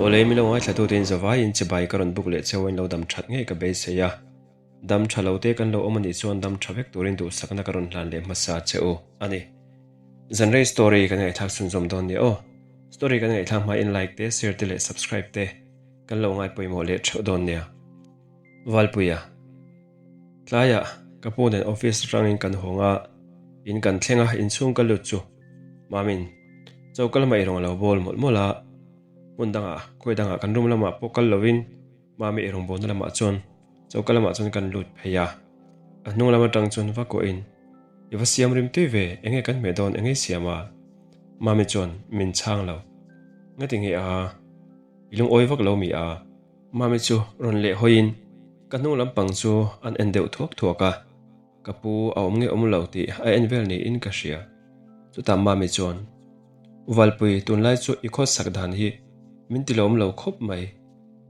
Awle milo ngaithlatute in zavaiin chibai ka rawn buk leh cheu a in lo dam that ngei ka beisei a. Dam tha lo te kan lo awm anih chuan dam tha vek turin duhsakna ka rawn hlan leh hmasa che u a ni. Zanrei story kan ngaihthlak chhunzawm dawn nia aw. Story kan ngaihthlak hma in like te, share te leh subscribe te kan lo ngai pawimawh leh theuh dawn nia. Valpuia. Tlaiah ka pu nen office atangin kan hawng a, in kan thleng a, inchhung ka lut chu Mamin choka lamah i rawn lo bawl mawlh mawlh a, hmun dangah khawi dangah kan room lamah pawh kal lovin Mami i rawngbawlna lamah chuan choka lamah chuan kan lut phei a, a hnung lam atang chuan va kuahin I va siam rim tui ve, enge kan hmeh dawn enge i siam a? Mami chuan min chhang lo, Ngati nge a? I lungawi vak lo mi a? Mami chu rawn leh hawiin ka hnung lampang chu an en deuh thuak thuak a, ka pu a awm nge awm lo tih a en vel niin ka hria. Chutah Mami chuan, U Valpui, tunlai chu i khawsak dan hi min ti lawm lo khawp mai.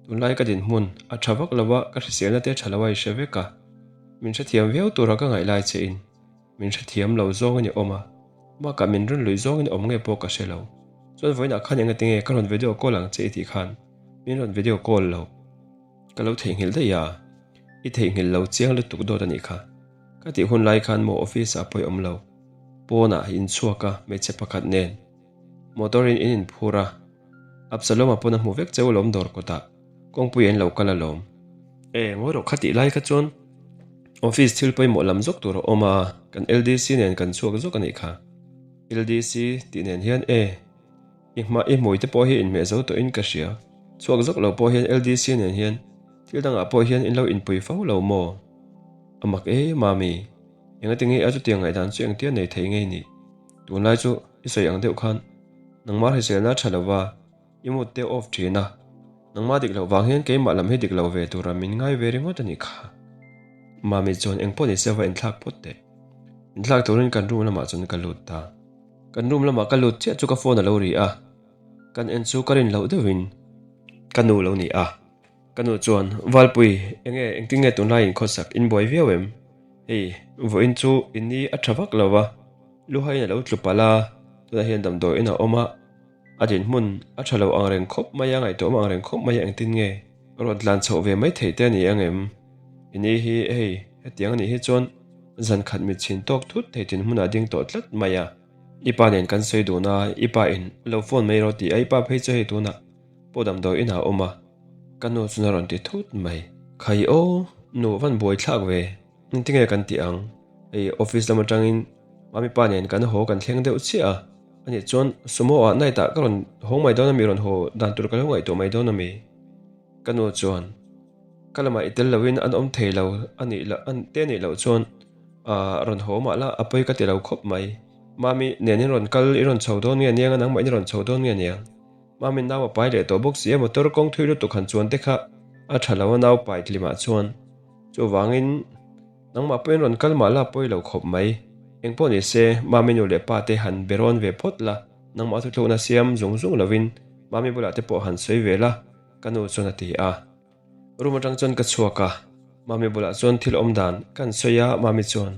Tunlai ka dinhmun a tha vak lo a, ka hriselna te tha lo a i hre vek a. Min hrethiam viau tura ka ngaih lai che in min hrethiam lo zawngin i awm a, bakah min rawn luih zawngin awm nge pawh ka hre lo. Chuan vawiinah khan engatinge ka rawn video call ang che i tih khan min rawn video call lo. Ka lo theihnghilh daih a, i theihnghilh lo chiang lutuk dawt a nih kha. Ka tih hun lai khan maw office ah pawh i awm lo. Pawnah in chhuak a, hmeichhe pakhat nen motor in in inphur a, Absalom-a pawn a hmu vek cheu alawm dawr kawtah kawngpui an lo kal alawm. E, ngawi rawh kha tih lai kha chuan office thil pawimawh lam zawk tur a awm a, kan LDC nen kan chhuak zawk a nih kha. LDC tih nen hian e. I hma i hmui te pawh hi inhmeh zo tawhin ka hria. Chhuak zawk lo pawh hian LDC nen hian thil dangah pawh hian in lo inpui fo lo maw? A mak e Mami, engati nge a chutiang ngaihdan chu engtia nei thei ngei ni? Tunlai chu i sawi ang deuh khan nangmah hriselna tha lova i mood te off thin a, nangmah dik loh vang hian keimah lam hi dik lo ve tura min ngai ve ringawt a nih kha. Mami chuan engpawh ni se va inthlak phawt teh. Inthlak turin kan room lamah chuan ka lut ta. Kan room lamah ka lut chiah chu ka phone a lo ri a, kan en chu ka rin loh deuhin ka nu lo ni a. Ka nu chuan, Valpui, enge engtin nge tunlai in khawsak in buai viau em? Hei, vawiin chu in ni a tha vak lo va, luhaiin a lo tlu palh a, tunah hian damdawiin a awm a, a dinhmun a tha lo angreng khawp mai a, ngaihtuahawm angreng khawp mai a, engtin nge rawn tlan chhoh ve mai theih te a ni ang em? I ni hi hei, hetiang a nih hi chuan zan khat mit chhin tawk thut thei tin hmunah ding tawh tlat mai a. I pa nen kan sawi dun a, i pa in lo phone mai rawh tih a, i pa phei chu hei tunah pawh damdawi inah a awm a, ka nu chuan a rawn ti thut mai. Khai aw, nu van buai thlak ve, engtinge kan tih ang? Hei office lam atangin mami pa nen kan haw kan thleng deuh chiah a, anih chuan sumo ah night ah ka rawn haw mai dawn ami rawn haw dan tur ka lo ngaihtuah mai dawn ami? Ka nu chuan. Ka lamah i tel loin an awm thei lo a nih loh an te nih loh chuan ah rawn haw mah la a pawi ka ti lo khawp mai. Mami nen in rawn kal i rawn chho dawn nge aniang a nangmah in i rawn chho dawn nge aniang. Mami nau a pai leh tawh bawk si a motor kawng thui lutuk han chuan te kha a tha lo a nau pai tlimah chuan chuvangin nangmah pawhin rawn kal mah la a pawi lo khawp mai. Engpawh ni se Mami nu leh pa te han be rawn ve phawt la nangmah thuthlukna siam zung zung lovin Mami bulah te pawh han sawi ve la ka nu chuan a ti a. Room atang chuan ka chhuak a, Mami bulah chuan thil awm dan ka han sawi a, Mami chuan,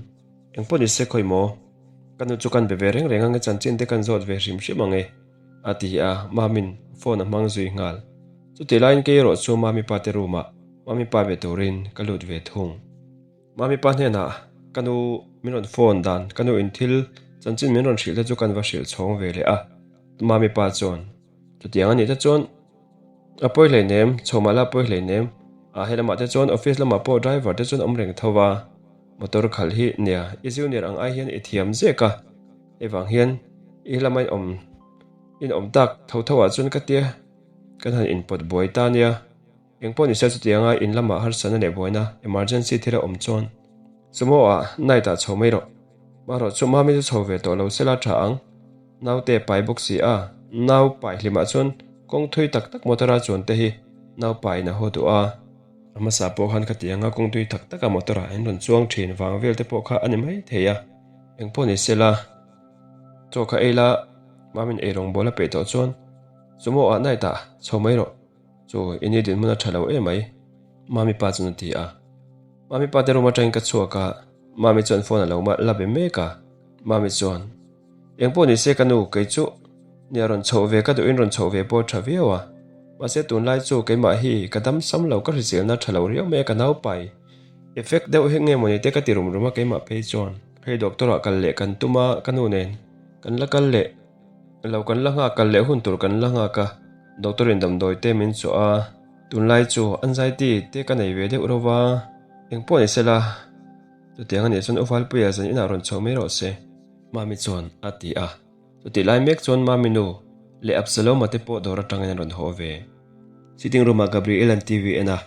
Engpawh ni se khawi maw? Ka nu chu kan be ve reng reng ang e, chanchin te kan zawt ve hrim hrim ang e, a ti a, Mami'n phone a hmang zui nghal. Chutih laiin kei erawh chu Mami pa te room ah Mami pa be turin ka lut ve thung. Mami pa hnenah ka nu min rawn phone dan, ka nu in thil chanchin min rawn hrilh te chu kan va hrilh chhawng ve leh a, Mami pa chuan, Chutiang a nih te chuan, A pawi hleinem, chho mah la a pawi hleinem. Ah helamah te chuan office lamah pawh driver te chuan awm reng tho va, motor khalh hi nia i junior ang ai hian i thiam zek a, hei vang hian i lama in awm in awm tak tho tho ah chuan ka tia kan han inpawt buai ta nia. Engpawh ni se chutianga in lamah harsatna leh buaina emergency thil a awm chuan sumo ah night ah chho mai rawh. Marawh chu mami chu chho ve tawh lo sela tha ang. Naute pai bawk si a, nau pai hlimah chuan kawng thui tak tak motor-a chuan te hi nau paiin a haw duh a. A hmasa pawh khan khatianga kawng tui tak taka motor-ah an rawn chuang thin vang vel te pawh kha a ni mai thei a. Engpawh ni sela, chaw kha ei la, mamin eirawng bawl a peih tawh chuan sumo ah night ah chho mai rawh. Chu i ni dinhmun a tha lo emai, Mami pa chuan a ti a. Mami pa te room atangin ka chhuak a, Mami chuan phone a lo la be mek a. Mami chuan. Engpawh ni se ka nu, kei chu nia rawn chhoh ve ka duhin rawn chhoh ve pawh a tha viau a. Mahse tunlai chu keimah hi ka dam sam lo ka hriselna tha lo riau mai a ka naupai effect deuh hi nge mawni te ka ti rum rum a keimah phei chuan. Hei doctor ah kal leh kan tum a ka nu nen kan la kal leh lo kan la nghak kal leh hun tur kan la nghak a doctor in damdawi te min chawh a tunlai chu anxiety te ka nei ve deuh reuh va engpawh ni sela chutiang anih chuan u Valpuia zan inah rawn chho mai rawh se Mami chuan a ti a. Chutih lai mek chuan Mami nu leh Absaloma te pawh dawr atangin an rawn haw ve. Sitting room ah Gabriel an TV en a,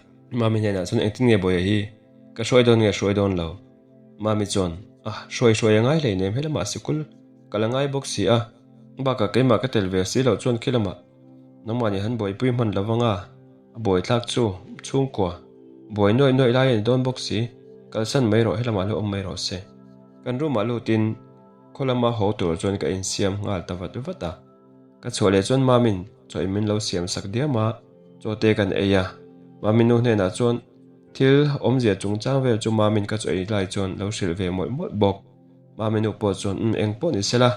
Mami hnenah chuan engtin nge Bawiha hi ka hruai dawn nge hruai dawn lo? Mami chuan, Ah, hruai hruai a ngai hleinem helamah sikul ka la ngai bawk si a, bakah keimah ka tel ve si loh chuan khilamah nangmahni han buaipui hman lo vang a, a buaithlak chu chhungkua buai nuaih nuaih lai a ni dawn bawk si, kalsan mai rawh helamah lo awm mai rawh se. Kan room ah lutin. Khaw lama haw tur chuan ka insiam nghal ta vat vat a. Ka chhuah leh chuan Mamin chaw in min lo siam sak diam a, chaw te kan ei a. Mami nu hnenah chuan thil awmzia chungchang vel chu Mamin ka chaw ei lai chuan lo hrilh ve mawlh mawlh bawk. Mami nu pawh chuan umm eng pawh ni sela,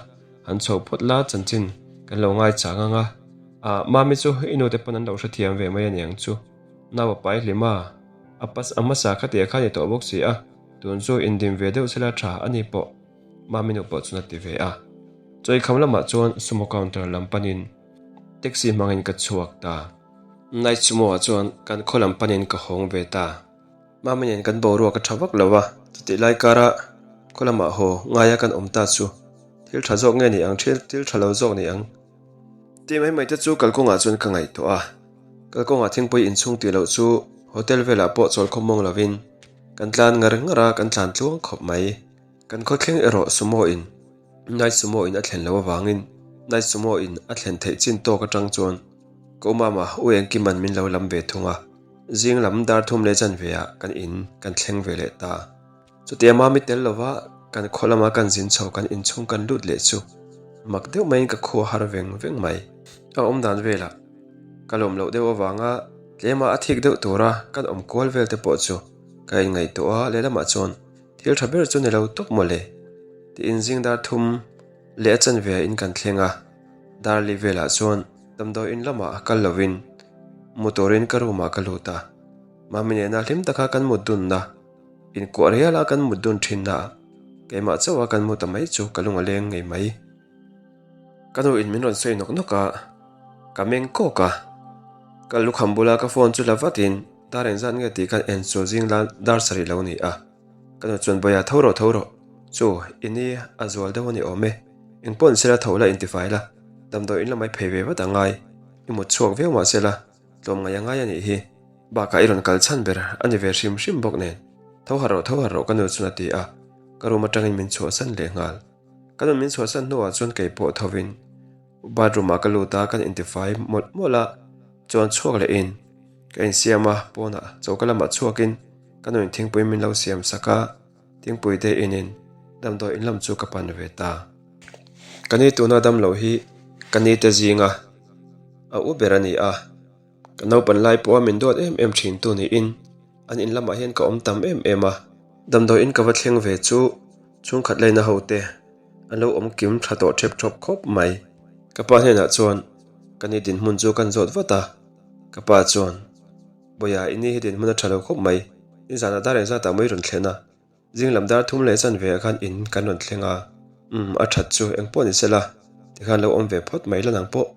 han chho phawt la chanchin kan lo ngai chang ang a. Ah, Mami chu i nu te pawn an lo hrethiam ve mai aniang chu. Nau a pai hlim a, a pas a hmasa khatia kha ni tawh bawk si a, tun chu indim ve deuh sela tha a ni pawh. Mami nu pawh chuan a ti ve a. Chawikham lamah chuan sumo counter lam panin taxi hmangin ka chhuak ta. Night sumo ah chuan kan khaw lam panin ka hawng ve ta. Mami nen kan boruak a tha vak lo a, chutih lai kara khaw lamah haw ngaia kan awm ta chu thil tha zawk nge ni ang thil thil tha lo zawk ni ang tih mai mai te chu kalkawngah chuan ka ngaihtuah a. Kalkawngah thingpui inchhung tih loh chu hotel velah pawh chawl khawmawng lovin kan tlan ngar ngar a, kan tlan tluang khawp mai. Kan khawthleng erawh sumo in Night sumo in a thlen loh avangin Night sumo in a thlen theih chin tawk atang chuan ka umama U Engkiman min lo lam ve thung a, zing lam dar thum leh chanve ah kan in kan thleng ve leh ta. Chutia mami tel lova kan khaw lama kan zin chho kan inchhung kan lut leh chu mak deuh maiin ka khua har veng veng mai. A awm dan velah ka lawm loh deuh avanga tlema a thik deuh tura kan awm kual vel te pawh chu ka inngaihtuah a, lehlamah chuan Thil tha ber chu ni lo tawp mawle tiin zing dar thum leh a chanve ah in kan thleng a, dar li velah chuan damdawi in lamah kal lovin mu turin ka room ah ka lut a, mami nena hlim taka kan mut dunna inkuah riala kan mut dun thinna ah keimah chauha kan mu ta mai chu ka lung a leng ngei mai. Ka nu in min rawn sawi nawk nawk a, ka meng kawk a, ka lukham bula ka phone chu la vatin dar engzat nge tih khan en chu zing la dar sarih lo ni a, ka nu chuan Bawia tho rawh tho rawh, chu i ni a zual deuh a ni awm e, engpawh ni sela tho la intifai la, damdawi in lamai phei ve vat a ngai, i mut chhuak viau mah sela tlawm ngaih a ngai a nih hi, bakah i rawn kal chhan ber a ni ve hrim hrim bawk nen, tho harh rawh tho harh rawh ka nu chuan a ti a, ka room atangin min chhuahsan leh nghal. Ka nun min chhuahsan hnuah chuan kei pawh thovin bathroom ah ka lut a, kan intifai mawlh mawlh a, chuan chhuak leh in ka insiam a, pawnah choka lamah chhuakin ka nuin thingpui min lo siam sak a, thingpui te inin damdawi in lam chu ka pan ve ta. Ka ni tuna dam loh hi ka ni te zinga a u ber a ni a, ka naupan lai pawha min duat em em thin tu niin an in lamah hian ka awm tam em em a, damdawi in ka va thleng ve chu Chhungkhat laina ho te an lo awm kim tha tawh thep thawp khawp mai. Ka pa hnenah chuan ka ni dinhmun chu kan zawt vat a, ka pa chuan, Bawia i ni hi dinhmun a tha lo khawp mai, nizanah dar engzatah maw i rawn thlen a, zing lam dar thum leh chanve ah khan in kan rawn thleng a, umm a that chu engpawh ni sela tikhan lo awm ve phawt mai la nang pawh,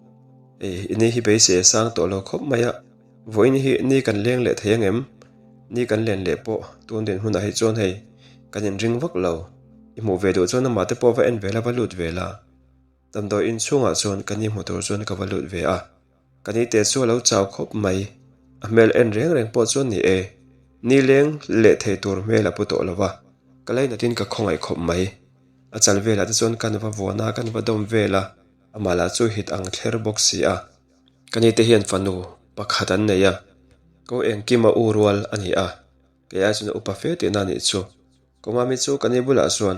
ei i ni hi beisei a sang tawh lo khawp mai a. Vawiin hi ni kan leng leh thei angem? Ni kan len leh pawh tun din hunah hi chuan hei kan inring vak lo. I hmuh ve duh chuan amah te pawh va en ve la va lut ve la. Damdawi in chhungah chuan ka ni hmu tur chuan ka va lut ve a. Ka ni te chu a lo chau khawp mai. A hmel en reng reng pawh chuan ni e. Ni leng leh thei tur hmel a pu tawh lo va. Ka lainatin ka khawngaih khawp mai. A chal velah te chuan kan va vuan a, kan va dawm vel a. Amah lah chu hit ang thler bawk si a. Ka ni te hian fanu pakhat an nei a, ko engkim a u rual a ni a, kei ai chuan a upa fe tihna a nih chu. Ko mami chu ka ni bulah chuan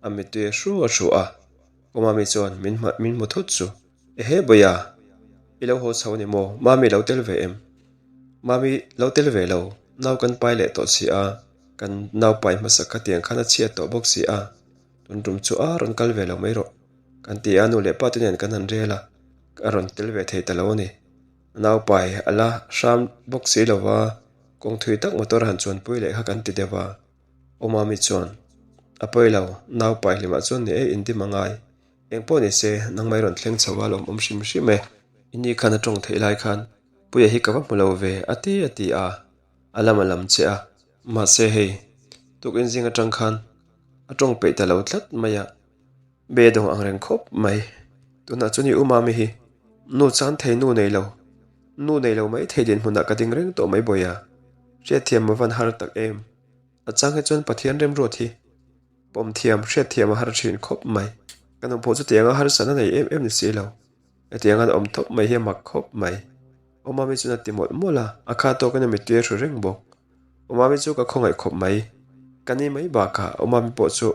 a mittui a hru a hru a, ko mami chuan min hma min hmu thut chu, Ehe Bawia, i lo haw chho a ni maw? Mami lo tel ve em? Mami lo tel ve lo, nau kan pai leh tawh si a, kan nau pai hmasa khatiang khan a chhiat tawh bawk si a, tun tum chu a rawn kal ve lo mai rawh. Kan ti a, nu leh pa te nen kan han rel a, a rawn tel ve thei ta lo a ni. A naupai a la hram bawk si lo va, kawng thui tak motor han chuanpui leh kha kan ti deuh a. Awmami chuan, A pawi lo, naupai hlimah chuan ni e indim a ngai. Eng pawh ni se, nangmah i rawn thleng chho a lawmawm hrim hrim e. I ni khan a tawng theih lai khan Puia hi ka va hmu lo ve a ti a ti a, a lam a lam che a. Mahse hei, tukin zing atang khan a tawng peih ta lo tlat mai a, be dawng ang reng khawp mai. Tunah chuan i u Mami hi nu chan thei nu nei lo, nu nei lo mai thei dinhmunah ka ding reng tawh mai Bawia. Hriatthiam a van har tak em. A chang hi chuan Pathian remruat hi pawm thiam, hriatthiam a har thin khawp mai. Ka nu pawh chutiang a harsatna nei em em ni si lo. Hetiang an awm tawp mai hi a mak khawp mai. Awmami chuan a ti mawlh mawlh a, a kha tawkin a mittui a hru reng bawk. Awmami chu ka khawngaih khawp mai. Ka ni mai bakah Awmami pawh chu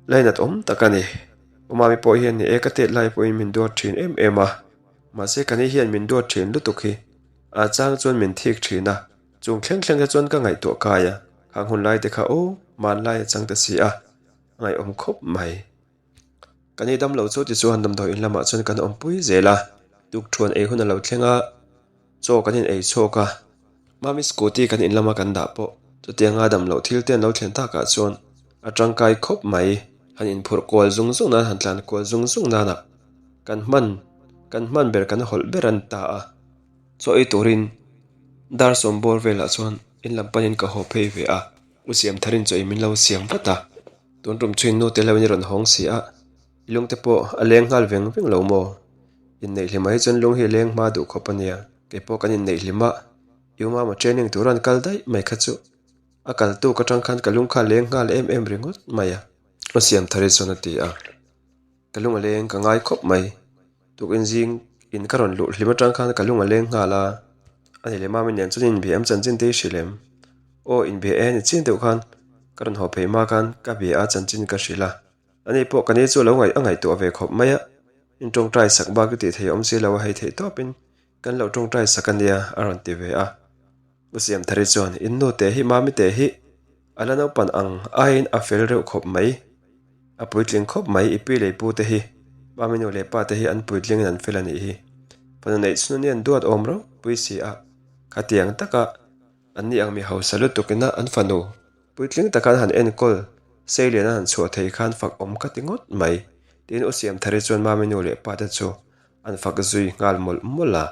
lainat awm tak a ni. Awmami pawh hian ni e ka tet lai pawhin min duat thin em em a, mahse ka ni hian min duat thin lutuk hi a chang chuan min thik thin a, chung thleng thleng te chuan ka ngaihtuah kai a, khang hun lai te kha aw hmanlai a chang ta si a, a ngaihawm khawp mai. Kan ei dam lo chu tichuan damdawi in lamah chuan kan awmpui zel a, tukṭhuan ei hun a lo thleng a, chaw kan in ei chhuak a, Mami scooty kan in lama kan dah pawh chutianga dam loh thil te an lo thlen takah chuan a tangkai khawp mai. Han inphurh kual zung zung nan han tlan kual zung zung nanah kan hman kan hman ber kan hawlh ber a ni ta a, chaw ei turin dar sawm bawr velah chuan in lam panin ka haw phei ve a, u siam tharin chaw ei min lo siam vat a. Tun tum chu innu te lo in i rawn hawng si a, i lung te pawh a leng nghal veng veng lo maw? Inneih hlim ah hi chuan lung hi a leng hma duh khawp a nia, kei pawh kan inneih hlim a, i umama training tur an kal daih mai kha chu a kal tuk atang khan ka lung kha a leng nghal em em ringawt mai a. A siam thar hi chuan a ti a, ka lung a leng ka ngai khawp mai. Tukin zing in ka rawn luh hlim atang khan ka lung a leng nghal a, a ni leh mami nen chuan inbia em chanchin te i hrilh em? Aw inbia e ni chin deuh khan ka rawn haw phei hma khan ka bia a chanchin ka hrilh a, ani pawh ka ni chu a lo ngaih a ngaihtuah ve khawp mai a, in tawngtai sak bak i tih thei awm si lo a hei theih tawpin kan lo tawngtai sak a nia a rawn ti ve a. U Siamthari chuan in nu te hi mami te hi a la naupan ang aiin a fel reuh khawp mai. A puitling khawp mai i pi leh pu te hi mami nu leh pa te hi an puitling in an fel a nih hi. Fanu neih chhun ania an duat awm ropui si a, khatiang taka an ni ang mi hausa lutuk ina an fanu puitling taka an han enkawl sei lian an han chhuah thei khan fak awm ka ti ngawt mai tiin U Siamthari chuan mami nu leh pa te chu an fak zui nghal mawlh mawlh a.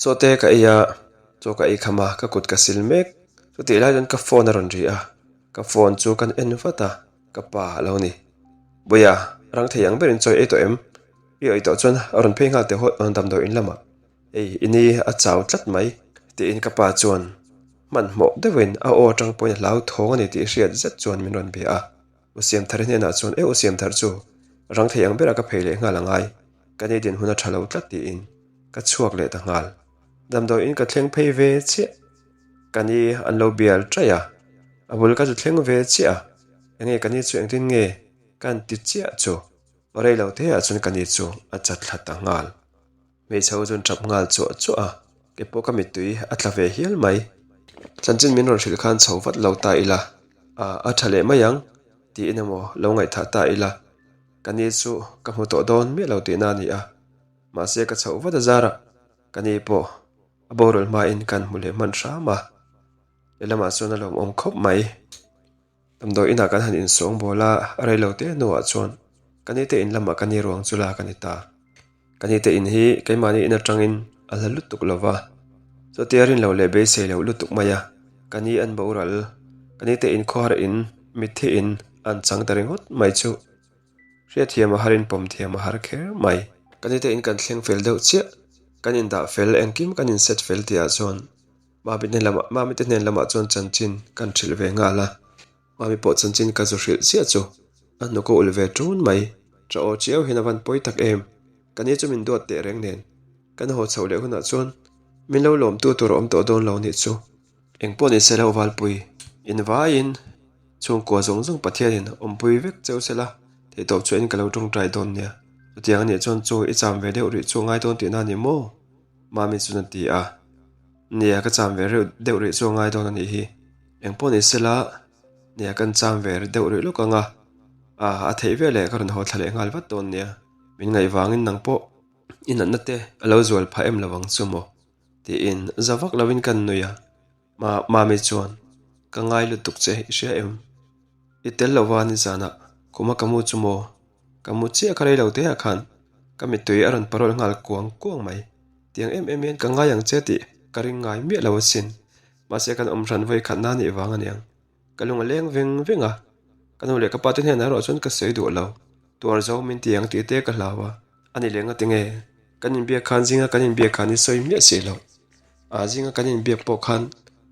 Chaw te ka ei a, chaw ka ei kham a, ka kut ka sil mek. Chutih lai chuan ka phone a rawn ri a, ka phone chu kan en vat a, ka pa a lo ni. Bawiha, rang thei ang berin chaw i ei tawh em? I ei tawh chuan a rawn phei nghal teh hawt awn damdawi in lamah. Ei, i ni a chau tlat mai, tiin ka pa chuan hmanhmawh deuhin a aw atang pawhin a hlauthawng a ni tih hriat zet chuan min rawn bia a. U Siamthar hnenah chuan, E u Siamthar chu, rang thei ang berah ka phei leh nghal angai, ka ni dinhmun a tha lo tlat tiin ka chhuak leh ta nghal. Damdawiin ka thleng phei ve chiah, ka ni an lo bial chaih a, a bul ka zu thleng ve chiah a, enge ka ni chu engtin nge ka han ti chiah chu, rei lo te ah chuan ka ni chu a chat thla ta nghal. Hmeichhe ho chuan tap nghal chuah chuah a, kei pawh ka mittui a tla ve hial mai. Chanchin min rawn hrilh khan chho vat lo ta ila, a a tha leh mai ang tiin emaw lo ngaihthah ta ila, ka ni chu ka hmu tawh dawn miah lo tihna a ni a, mahse ka chhoh vat a zarah ka ni pawh a boral hmain kan hmu leh hman hram a, lehlamah chuan a lawmawm khawp mai. Damdawi inah kan han insawng bawl a, a rei lo te hnuah chuan ka nite in lamah ka ni ruang chu lak a ni ta. Ka nite in hi keimahni in atangin a hla lutuk lo va, chutia rin loh leh beisei loh lutuk mai a, ka ni an boral, ka nite in khawhar in, mitthi in an chang ta ringawt mai chu hriatthiam a harin pawm thiam a har kher mai. Ka nite in kan thleng fel deuh chiah, kan indah fel engkim kan inset fel tihah chuan Mami hnen lamah Mami te hnen lamah chuan chanchin kan hrilh ve nghal a, Mami pawh chanchin ka zu hrilh chiah chu a hnuk a ulh ve ṭun mai. Ṭa aw chiau hian a van pawi tak em, ka ni chu min duat teh reng nen kan haw chhoh leh hunah chuan min lo lawmtu tur a awm tawh dawn lo nih chu. Engpawh ni sela Uvalpui invaiin chhungkua zawng zawng Pathianin awmpui vek cheu sela theihtawp chuahin ka lo ṭawngṭai dawn nia. Chutiang anih chuan chu i cham ve deuh rih chu a ngai dawn tihna a ni maw? Mami chuan a ti a. Nia ka cham ve reuh deuh rih chu a ngai dawn a nih hi. Eng pawh ni sela nia kan cham ve deuh rih lawk ang a. A a theih veleh ka rawn haw thla leh nghal vat dawn nia. Min ngaih vangin nang pawh. I natna te a lo zual phah em lo ang chu maw? tiin za vak lovin kan nui a. Ma, Mami chuan, Ka ngai lutuk che, i hria em? I tel lova nizanah khuma ka mu chu maw? Ka mu chiah kha rei lo te ah khan ka mittui a rawn parawl nghal kuang kuang mai. Tiang em em hian ka ngai ang che tih ka ring ngai miah lo asin. Mahse kan awm hran vawi khatna nih vang aniang. Ka lung a leng veng veng a, ka nu leh ka pa te hnenah erawh chuan ka sawi duh lo. Tuar zo min ti ang tih te ka hlau a, a ni leh ngati nge? Kan inbiak khan zinga kan inbiak khan i sawi miah si lo. A zinga kan inbiak pawh khan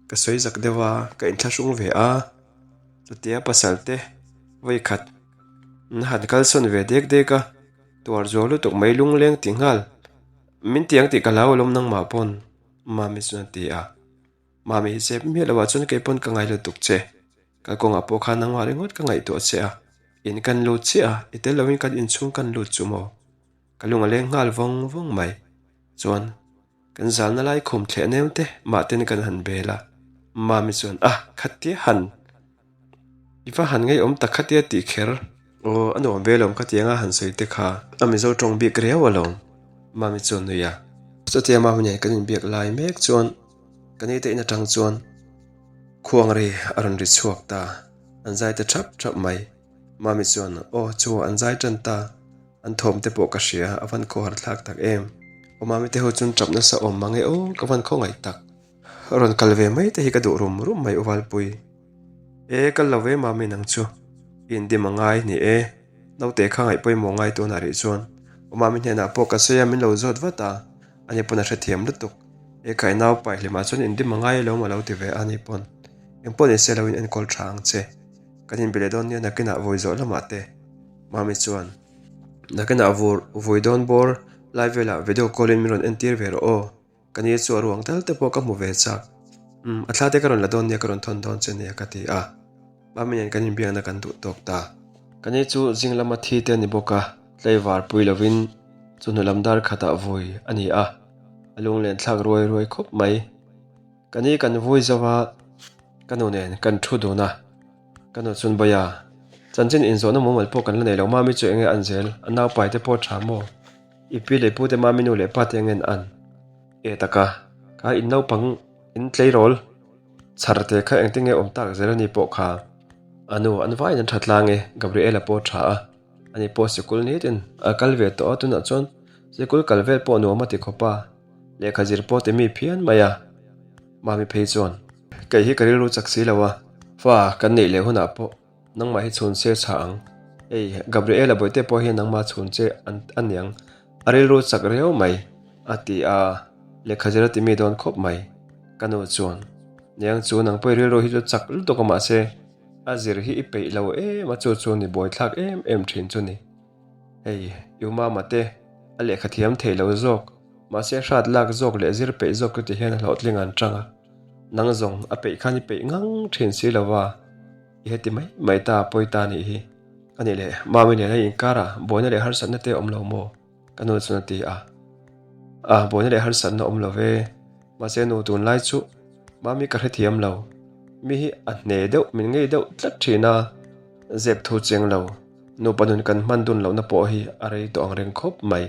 ka sawi zak deuh a, ka inthlahrung ve a. Chutia pasal te vawi khat an han kalsawn ve dek dek a, tuar zual lutuk mai lungleng ti nghal. Min ti ang tih ka hlau alawm nangmah pawn, Mami chuan a ti a. Mami hi zep miah loh ah chuan kei pawn ka ngai lutuk che. Kalkawngah pawh khan nangmah ringawt ka ngaihtuah che a, in kan lut chiah a, i tel loin kan inchhung kan lut chu maw? Ka lung a leng nghal vawng vawng mai. Chuan, kan zalna lai khum thleh nem te mahten kan han bel a. Mami chuan, A, khatia han. I va han ngeiawm tak khatia tih kher. Aw, a nuam ve lawm khatianga han sawi te kha. A Mizo tawng bik riau alawm, Mami chuan nui a. Chutia Mami nen kan inbiak lai mek chuan ka nite in atang chuan khuang ri a rawn ri chhuak ta. An zai ta thap thap mai. Mami chuan, Aw, chu an zai tan ta. An thawm te pawh ka hria, a van khawhar thlak tak em. Aw Mami te ho chuan tap nasa awm mang e aw, ka van khawngaih tak. Rawn kal ve mai te hi ka duh rum rum mai Uvalpui. E, kal lo ve Mami nang chu. I indim a ngai ni e. Naute kha ngaih pawimawh ngai tunah rih chuan. U Mami hnenah pawh ka sawi a min lo zawt vat a, ani pawn a hrethiam lutuk. E khai nau pai hlimah chuan indim a ngai alawm a lo ti ve a ni pawn. Engpawh ni se lo in enkawl tha ang che. Kan inbe leh dawn nia nakinah vawi zawh lamah te. Mami chuan, Nakinah vur vui dawn bawr lai velah video call in min rawn entir ve rawh aw. Ka ni chu a ruang tal te pawh ka hmu ve chak. Umm, a thla te ka rawn la dawn nia ka rawn thawn dawn che nia ka ti a. Mami nen kan inbiakna kan duh tawk ta. Ka ni chu zing lama thi te a ni bawk a, tlaivar pui lovin chu hnu lam dar khatah vui a ni a, a lunglen thlak ruai ruai khawp mai. Ka ni kan vui zo a, ka nu nen kan thu dun a. Ka nu chuan Bawia, chanchin inzawhna mumal pawh kan la nei lo, Mami chu enge an zel, a naupai te pawh tha maw? I pi leh pute mami nu leh pa te angen an e taka kha in naupang in tleirawl chhar te kha engtin nge awm tak zel ani pawh kha a nu an vaiin an tha tlang e Gabriela pawh a tha a ani pawh sikul nitin a kal ve tawh a tunah chuan sikul kal vel pawh nuam a ti khawp a lehkha zir pawh ti mi phian mai a mami phei chuan kei hi ka rilru chak si lo a fa kan neih leh hunah pawh Nangmah hi chhun che chhah ang. Hei, Gabriela bawihte pawh hian nangmah chhun che a niang. A rilru chak riau mai, a ti a, lehkha zir a ti mi dawn khawp mai. Ka nu chuan, Niang chu nang pawh i rilru hi chu chak lutuk a mahse, a zir hi i peih lo em a chu chu ni buaithlak em em thin chu ni. Hei, i umama te a lehkha thiam thei lo zawk, mahse hrat lak zawk leh zir peih zawk chu ti hian a hlawhtling an chang a. Nang zawng a peih khan i peih ngang thin si lo va. I heti mai mai ta pawi ta nih hi. A nih leh, Mami nena inkarah buaina leh harsatna te awm lo maw? Ka nu chuan a ti a. A, buaina leh harsatna awm lo ve. Mahse nu tunlai chu Mami ka hrethiam lo. Mi hi a hne deuh, min ngei deuh tlat thin a. Zep thu cheng lo. Nupa nun kan hman dun lohna pawh hi a rei tawh ang reng khawp mai.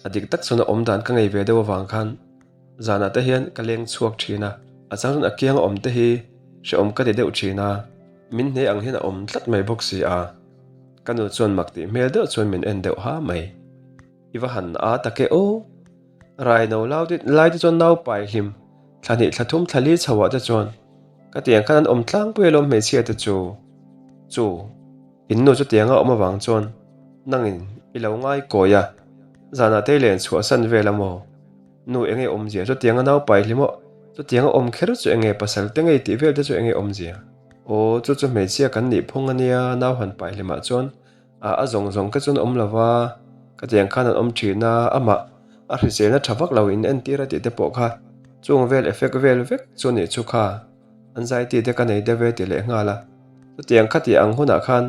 A dik tak chuan a awm dan ka ngei ve deuh avang khan Zanah te hian ka leng chhuak thin a, a chang chuan a kianga awm te hi hrehawm ka ti deuh thin a, min hne ang hian a awm tlat mai bawk si a. Ka nu chuan mak tih hmel deuh chuan min en deuh ha mai. I va han a tak e aw. Rai no lau te lai te chuan nau pai hlim thla hnih thla thum thla li chho ah te chuan ka tiang khan an awm tlangpui alawm hmeichhia te chu. Chu. In nu chutianga awm avang chuan nangin i lo ngai kawi a, zanah te i len chhuahsan vel a maw? Nu enge awmzia chutianga naupai hlim aw, chutianga awm kher chu enge pasal te ngei tih vel te chu enge awmzia? Aw, chu chu hmeichhia kan nih phawng a nia, nau han pai hlimah chuan a a zawng zawng te chuan awm lo va, ka tiang khan an awm thin a, amah a hriselna tha vak lo in entir a tih te pawh kha chung vel effect vel vek chu nih chu kha. Anxiety te ka nei deuh e ti leh nghal a. Chutiang kha tih ang hunah khan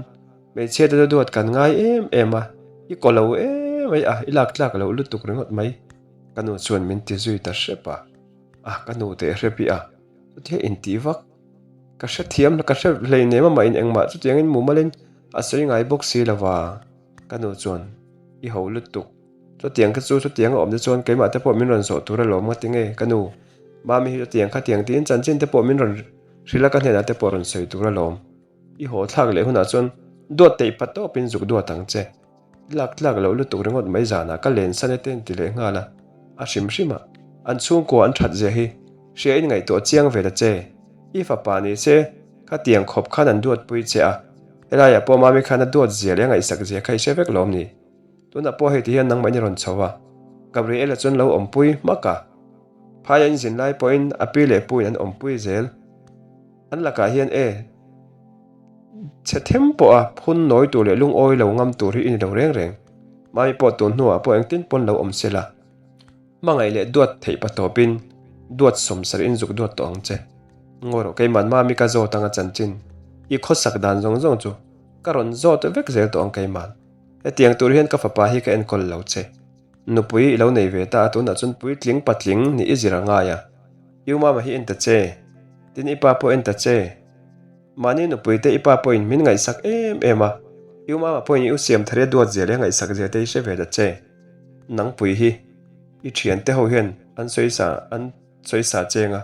hmeichhia te chu duat kan ngai em em a, i kaw lo em mai a, i lak tlak loh lutuk ringawt mai. Ka nu chuan min ti zui ta hrep a, a ka nu teh hrep i a, chutia intih vak ka hrethiam ka hre hleinem amah in engmah chutiangin mumalin a sawi ngai bawk si lo va, ka nu chuan i ho lutuk. Chutiang kha chu chutiang a awm te chuan keimah te pawh min rawn zawh tur alawm nga tinge ka nu. Mami hi chutiang khatiang tiin chanchin te pawh min rawn hrilh a ka hnenah te pawh rawn sawi tur alawm. I haw thlak leh hunah chuan duat teih pa tawpin zuk duat ang che. Lak tlak loh lutuk ringawt mai zanah ka len san e te an ti leh nghal a, a hrim hrim a, an chhungkua an that zia hi hria in ngaihtuah chiang ve ta che. I fapa ni se khatiang khawp khan an duatpui che a, helaiah pawh mami khan a duat zia leh a ngaihsak zia kha i hre vek lawm ni? Tunah pawh hei ti hian nangmah in i rawn chho a, Gabriela chuan lo awmpui hmak a, phaia in zin lai pawhin a pi leh pu in an awmpui zel. An lakah hian e, chhe them pawha phun nawi tur leh lungawi lo ngam tur hi i ni lo reng reng. Mami pawh tun hnuah pawh engtin pawn lo awm se la. Hmangaih leh duat theih pa tawpin duat sawmsarih in zuk duat tawh ang che. Ngawi rawh keiman Mami ka zawt anga chanchin i khawsak dan zawng zawng chu ka rawn zawt vek zel tawh ang keiman. Hetiang tur hian ka fapa hi ka enkawl lo che. Nupui i lo nei ve ta a tunah chuan puitling patling nih i zir a ngai a. I umama hi en ta che. Tin i pa pawh en ta che. Mahni nupui te i pa pawhin min ngaihsak em em a. I umama pawhin i u siam thar i a duat zia leh a ngaihsak zia te i hre ve ta che. Nangpui hi i thiante ho hian an sawisa an sawisa cheng a.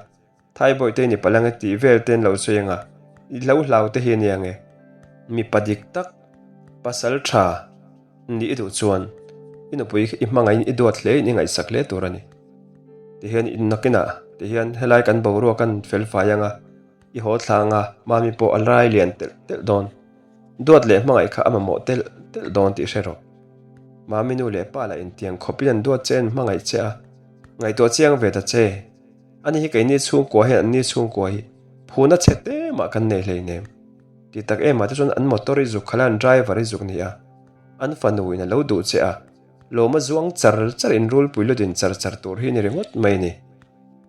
Thai bawih te ni palh ange tih vel te an lo sawi anga i hlo hlau te hi a nia nge. Mipa dik tak pasal tha nih i duh chuan i nupui i hmangaihin i duat hle in i ngaihsak hle tur a ni. Tihian in nakinah tihian helai kan boruak an fel fai anga i haw thla anga mami pawh a rai lian telh telh dawn. Duat leh hmangaih kha a mamawh telh telh dawn tih hre rawh. Mami nu leh pa lah intiang khawpin an duat che an hmangaih che a, ngaihtuah chiang ve ta che. Ani hi keini chhungkua hian anni chhungkua hi phuna chhe te mah kan nei hleinem. Ti tak em ah te chuan an motor i zuk khala an driver i zuk ni a, an fanu in a lo duh che a, lawm a zuang char char in rulpui lu din char char tur hi ni ringawt mai ni.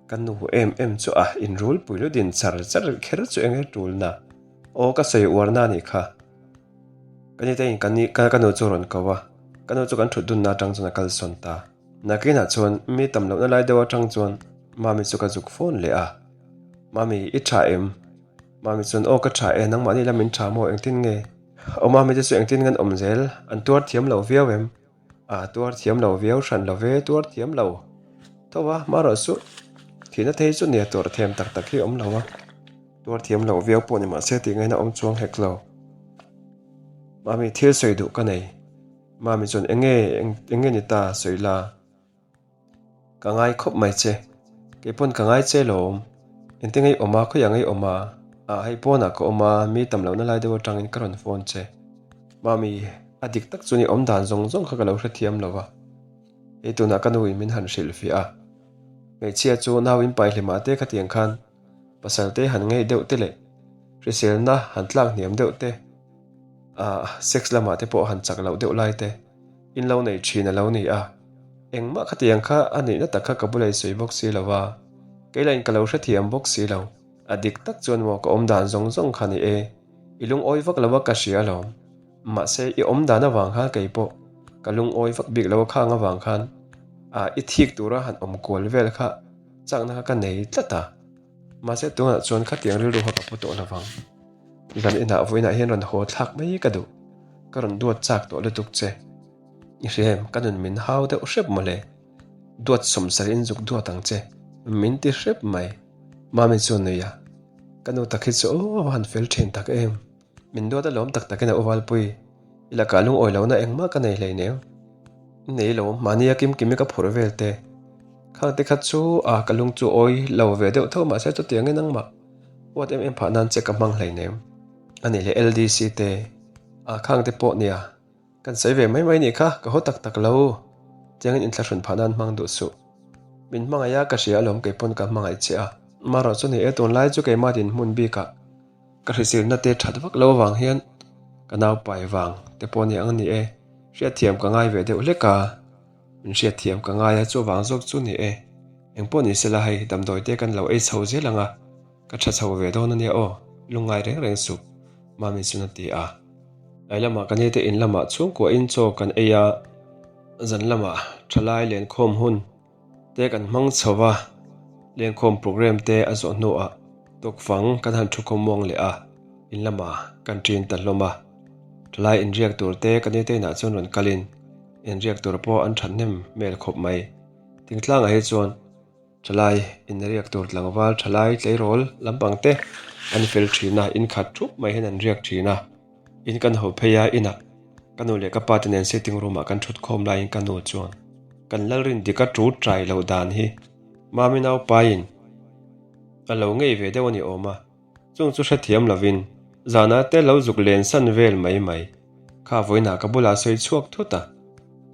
Ka nu em em chu a, in rulpui lu din char char kher chu enge tulna? Aw ka sawi uarna a nih kha. Ka ni te in ka ni ka nu chu a rawn ko a, ka nu chu kan thut dunna atang chuan a kalsawn ta. Nakinah chuan mi tam lohna lai deuh atang chuan Mami chu ka zuk phone leh a. Mami, i tha em? Mami chuan, Aw ka tha e, nangmahni lam in tha maw, engtin nge? Aw Mami te chu engtin nge an awm zel? An tuar thiam lo viau em? A, tuar thiam lo viau hran lo ve, tuar thiam lo. Tho a, marawh suh, thihna thei chu nia tuar thiam tak tak hi awm lo a. Tuar thiam lo viau pawh ni mahse tih ngaihna awm chuang hek lo. Mami, thil sawi duh ka nei. Mami chuan eng nge eng nge ni ta sawi la? Ka ngai khawp mai che. Kei pawn ka ngai che lawm. Engte ngei awm a, khawiah ngei awm a? Ah hei pawnah ka awm a, mi tam lohna lai deuh atangin ka rawn phone che. Mami, a dik tak chuan i awm dan zawng zawng kha ka lo hrethiam lo va. Hei tunah ka nuin min han hrilhfiah a. Hmeichhia chu nau in pai hlimah te khatiang khan pasal te han ngei deuh te leh hriselna han tlak hniam deuh te, ah sex lamah te pawh han chak loh deuh lai te in lo nei thin a lo ni a, engmah khatiang kha a nihna tak kha ka bula i sawi bawk si lo va, kei lahin ka lo hrethiam bawk si lo, a dik tak chuan maw ka awm dan zawng zawng kha ni e, i lungawi vak lo a ka hria alawm, mahse i awm dan avang khan kei pawh ka lungawi vak bik lo a khang avang khan ah i thik tura han awm kual vel kha chakna kha ka nei tlat a, mahse tunah chuan khatiang rilru kha ka pu tawh lo vang. Zan inah vawiinah hian rawn haw thlak mai ka duh. Ka rawn duat chak tawh lutuk che. I hria em, ka nun min hau deuh hrep mawle. Duat sawmsarih in zuk duat ang che. Min ti hrep mai. Mami chuan nui a. Ka nu tak hi chu aw a va han fel thin tak em. Min duat alawm tak takin a uvalpui. I lakah lungawi lohna engmah ka nei hleinem. I nei lo, mahnia kimkimi ka phurh vel te. Khang te kha chu a ka lung chu awi lo ve deuh tho mahse chutiangin nangmah. Huat em em phah nan che ka hmang hleinem. A nih leh LDC te ah khang te pawh nia kan sawi ve mai mai nih kha ka haw tak tak lo. Tiangin inthlahrun phah nan hmang duh suh. Min hmangaih a ka hria alawm kei pawn ka hmangaih che a. Marawh chu ni e tunlai chu keimah dinhmun bikah ka hrisilna te that vak lo avang hian ka naupai vang te pawh nia ang ni e. Hriatthiam ka ngai ve deuh hlek a. Min hriatthiam ka ngai a chuvang zawk chu ni e. Engpawh ni sela hei damdawi te kan lo ei chho zel ang a, ka tha chho ve dawn a nia aw, lungngai reng reng suh, Mami chuan a ti a. Tlai lamah ka nite in lamah chhungkuahin chaw kan ei a, zan lamah thalai lenkhawm hun te kan hmang chho va, lenkhawm programme te a zawh hnuah tukfang kan han thukhawm muang leh a, in lamah kan ṭin ta hlawm a. Thalai inriak tur te ka nite inah chuan rawn kalin. Inriak tur pawh an thathnem hmel khawp mai. Thingtlangah hi chuan thalai inriak tur tlangval thalai tleirawl lampang te an fel thin a, in khat thup mai hian an riak thin a. In kan ho phei a, inah ka nu leh ka pa te nen sitting room ah kan thut khawm laiin ka nu chuan kan Lalrin dika tu trai loh dan hi Mami naupaiin a lo ngei ve deuh a ni awm a. Chung chu hrethiam lovin zana te lo zuk len san vel mai mai. Kha vawiinah ka bulah sawi chhuak thut a.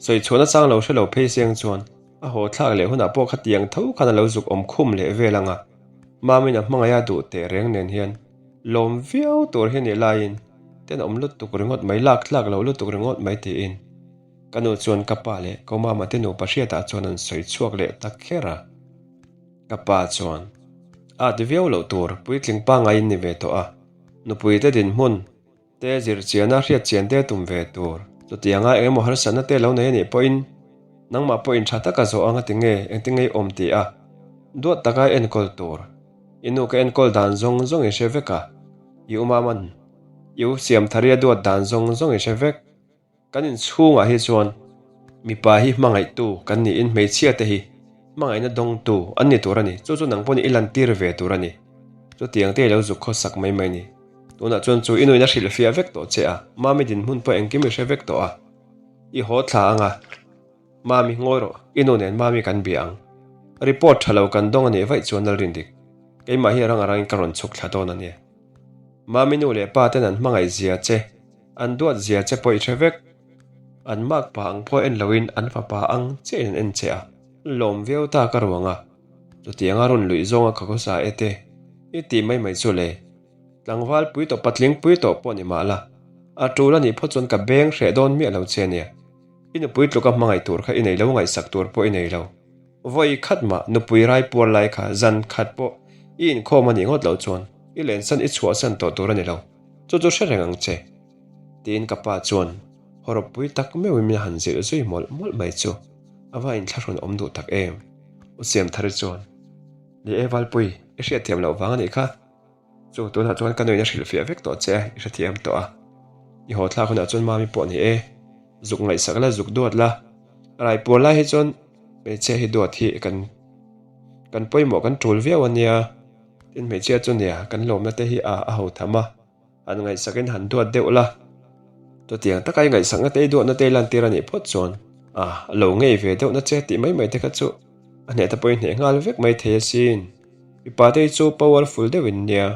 Sawi chhuahna chang lo hre lo phei seng chuan a haw thlak leh hunah pawh khatiang tho khan a lo zuk awm khum leh vel ang a. Mamin a hmangaih a duh teh reng nen hian lawm viau tur hi nih laiin tenawm lutuk ringawt mai lak tlak loh lutuk ringawt mai tiin ka nu chuan ka pa leh ko mama te nupa hriatah chuan an sawi chhuak leh ta kher a. Ka pa chuan, A ti viau loh tur, puitling pangaiin ni ve tawh a, nupui te dinhmun te zirchiana hriatchian te tum ve tur. Chutianga eng emaw harsatna te lo nei a nih pawhin nangmah pawhin tha taka zawh ang a ti nge, engtin nge i awm ti a, duat taka enkawl tur. I nu ka enkawl dan zawng zawng i hre vek a, i u Maman i u Siamtharia duat dan zawng zawng i hre vek. Kan inchhungah hi chuan mipa hi hmangaihtu kan niin hmeichhia te hi hmangaihna dawngtu an ni tur a ni. Chu chu nang pawhin i lantir ve tur a ni. Chutiang te i lo zuk khawsak mai mai ni. Tunah chuan chu i nuin a hrilhfiah vek tawh che a, Mami dinhmun pawh engkim i hre vek tawh a. I haw thla ang a, Mami ngawi rawh, i nu nen Mami kan bia ang. Report tha lo kan dawng a nih vaih chuan Lalrindik, keimah hi a rang a rangin ka rawn chhuk thla dawn a nia. Mami nu leh pa ten an hmangaih zia che. An duat zia che pawh i hre vek. An makpa ang pawh en loin an fapa ang chiahin an en che a. Lawm viau ta ka ruang a. Chutianga rawn luih zawnga ka khawsa e te i tih mai mai chu le. Tlangval pui tawh patling pui tawh pawh ni mah la. A tul a nih phawt chuan ka beng hreh dawn miah lo che nia. I nupui tluka hmangaih tur kha i nei lo ngaihsak tur pawh i nei lo. Vawi khat mah nupui rai puar lai kha zan khat pawh i inkhawm a nih ngawt loh chuan i lensan i chhuahsan tawh tur a ni lo. Chu chu hre reng ang che, tiin ka pa chuan hawrawppui tak meuhin min han zilh zui mawlh mawlh mai chu a va inthlahrun awm duh tak em. U Siamthari chuan, Ni e Valpui, i hriatthiam loh vang a nih kha. Chu tunah chuan ka nuin a hrilhfiah vek tawh che a, i hrethiam tawh a. I haw thlak hunah chuan Mami pawh ni e, zuk ngaihsak la, zuk duat la. Raipuar lai hi chuan hmeichhia hi duat hi kan kan pawimawh kan tul viau a nia. Tin hmeichhia chu nia kan lawmna te hi a a ho tham a, han ngaihsakin han duat deuh la. Chutiang taka i ngaihsakna te i duatna te i lantir a nih phawt chuan a lo ngei ve deuhna che tih mai mai te kha chu a hneh te pawh i hneh nghal vek mai thei asin. Mipa te hi chu powerful deuhin nia,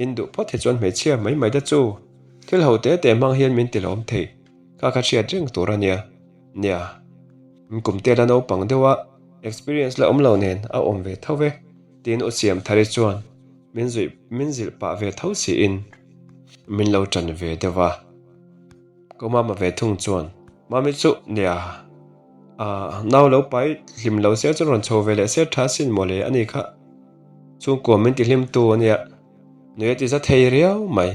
in duh phawt hi chuan hmeichhia mai mai te chu thil ho te te hmang hian min ti lawm thei kha kha hriat reng tur a nia. Nia, kum te la naupang deuh a, experience la awm lo nen a awm ve tho ve. Tiin U Siamthari chuan min zuih min zilh pah ve tho siin min lo ṭan ve deuh a. Ka mama ve thung chuan, Mami chu nia, ah nau lo pai hlim lo se chuan rawn chho ve leh se ṭha sin mawle a ni kha. Chhungkua min ti hlim tu a nia, nui a ti za thei riau mai.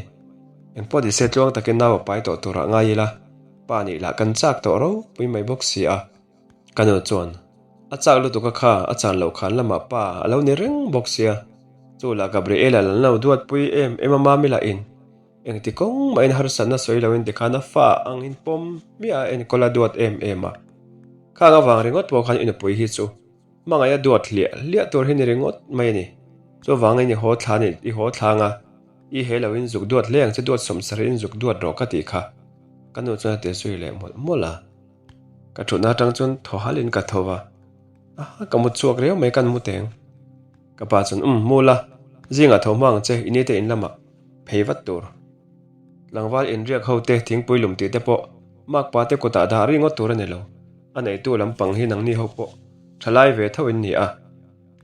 Engpawh ti se tluang takin nau a pai tawh turah ngai ila, pa nih lah kan chak tawh ropui mai bawk si a. Ka nu chuan, A chak lutuk a kha, a chan loh khan lamah pa a lo ni reng bawk sia. Chu lah Gabriela lan lo duatpui em em a mami lah in engti kawng mahin harsatna sawi loin tikhan a fa ang in pawm miah a enkawl a duat em em a. Khang avang ringawt pawh khan i nupui hi chu hmangaih a duat hliah hliah tur hi ni ringawt mai a ni. Chuvangin i haw thla ni i haw thlang a, i he loin zuk duat hle ang che duat sawmsarih in zuk duat rawh ka tih kha. Ka nu chuan a ti zui leh mawlh mawlh a. Ka thutna atang chuan thaw halin ka tho va, Aha, ka mut chhuak riau mai kan mu teng. Ka pa chuan, Umm, mu la, zingah tho hma ang che, i nite in lamah phei vat tur. Tlangval inriak ho te, thingpui lum tih te pawh makpa te kutah dah ringawt tur a ni lo. A neitu lampang hi nangni ho pawh thalai ve tho in ni a,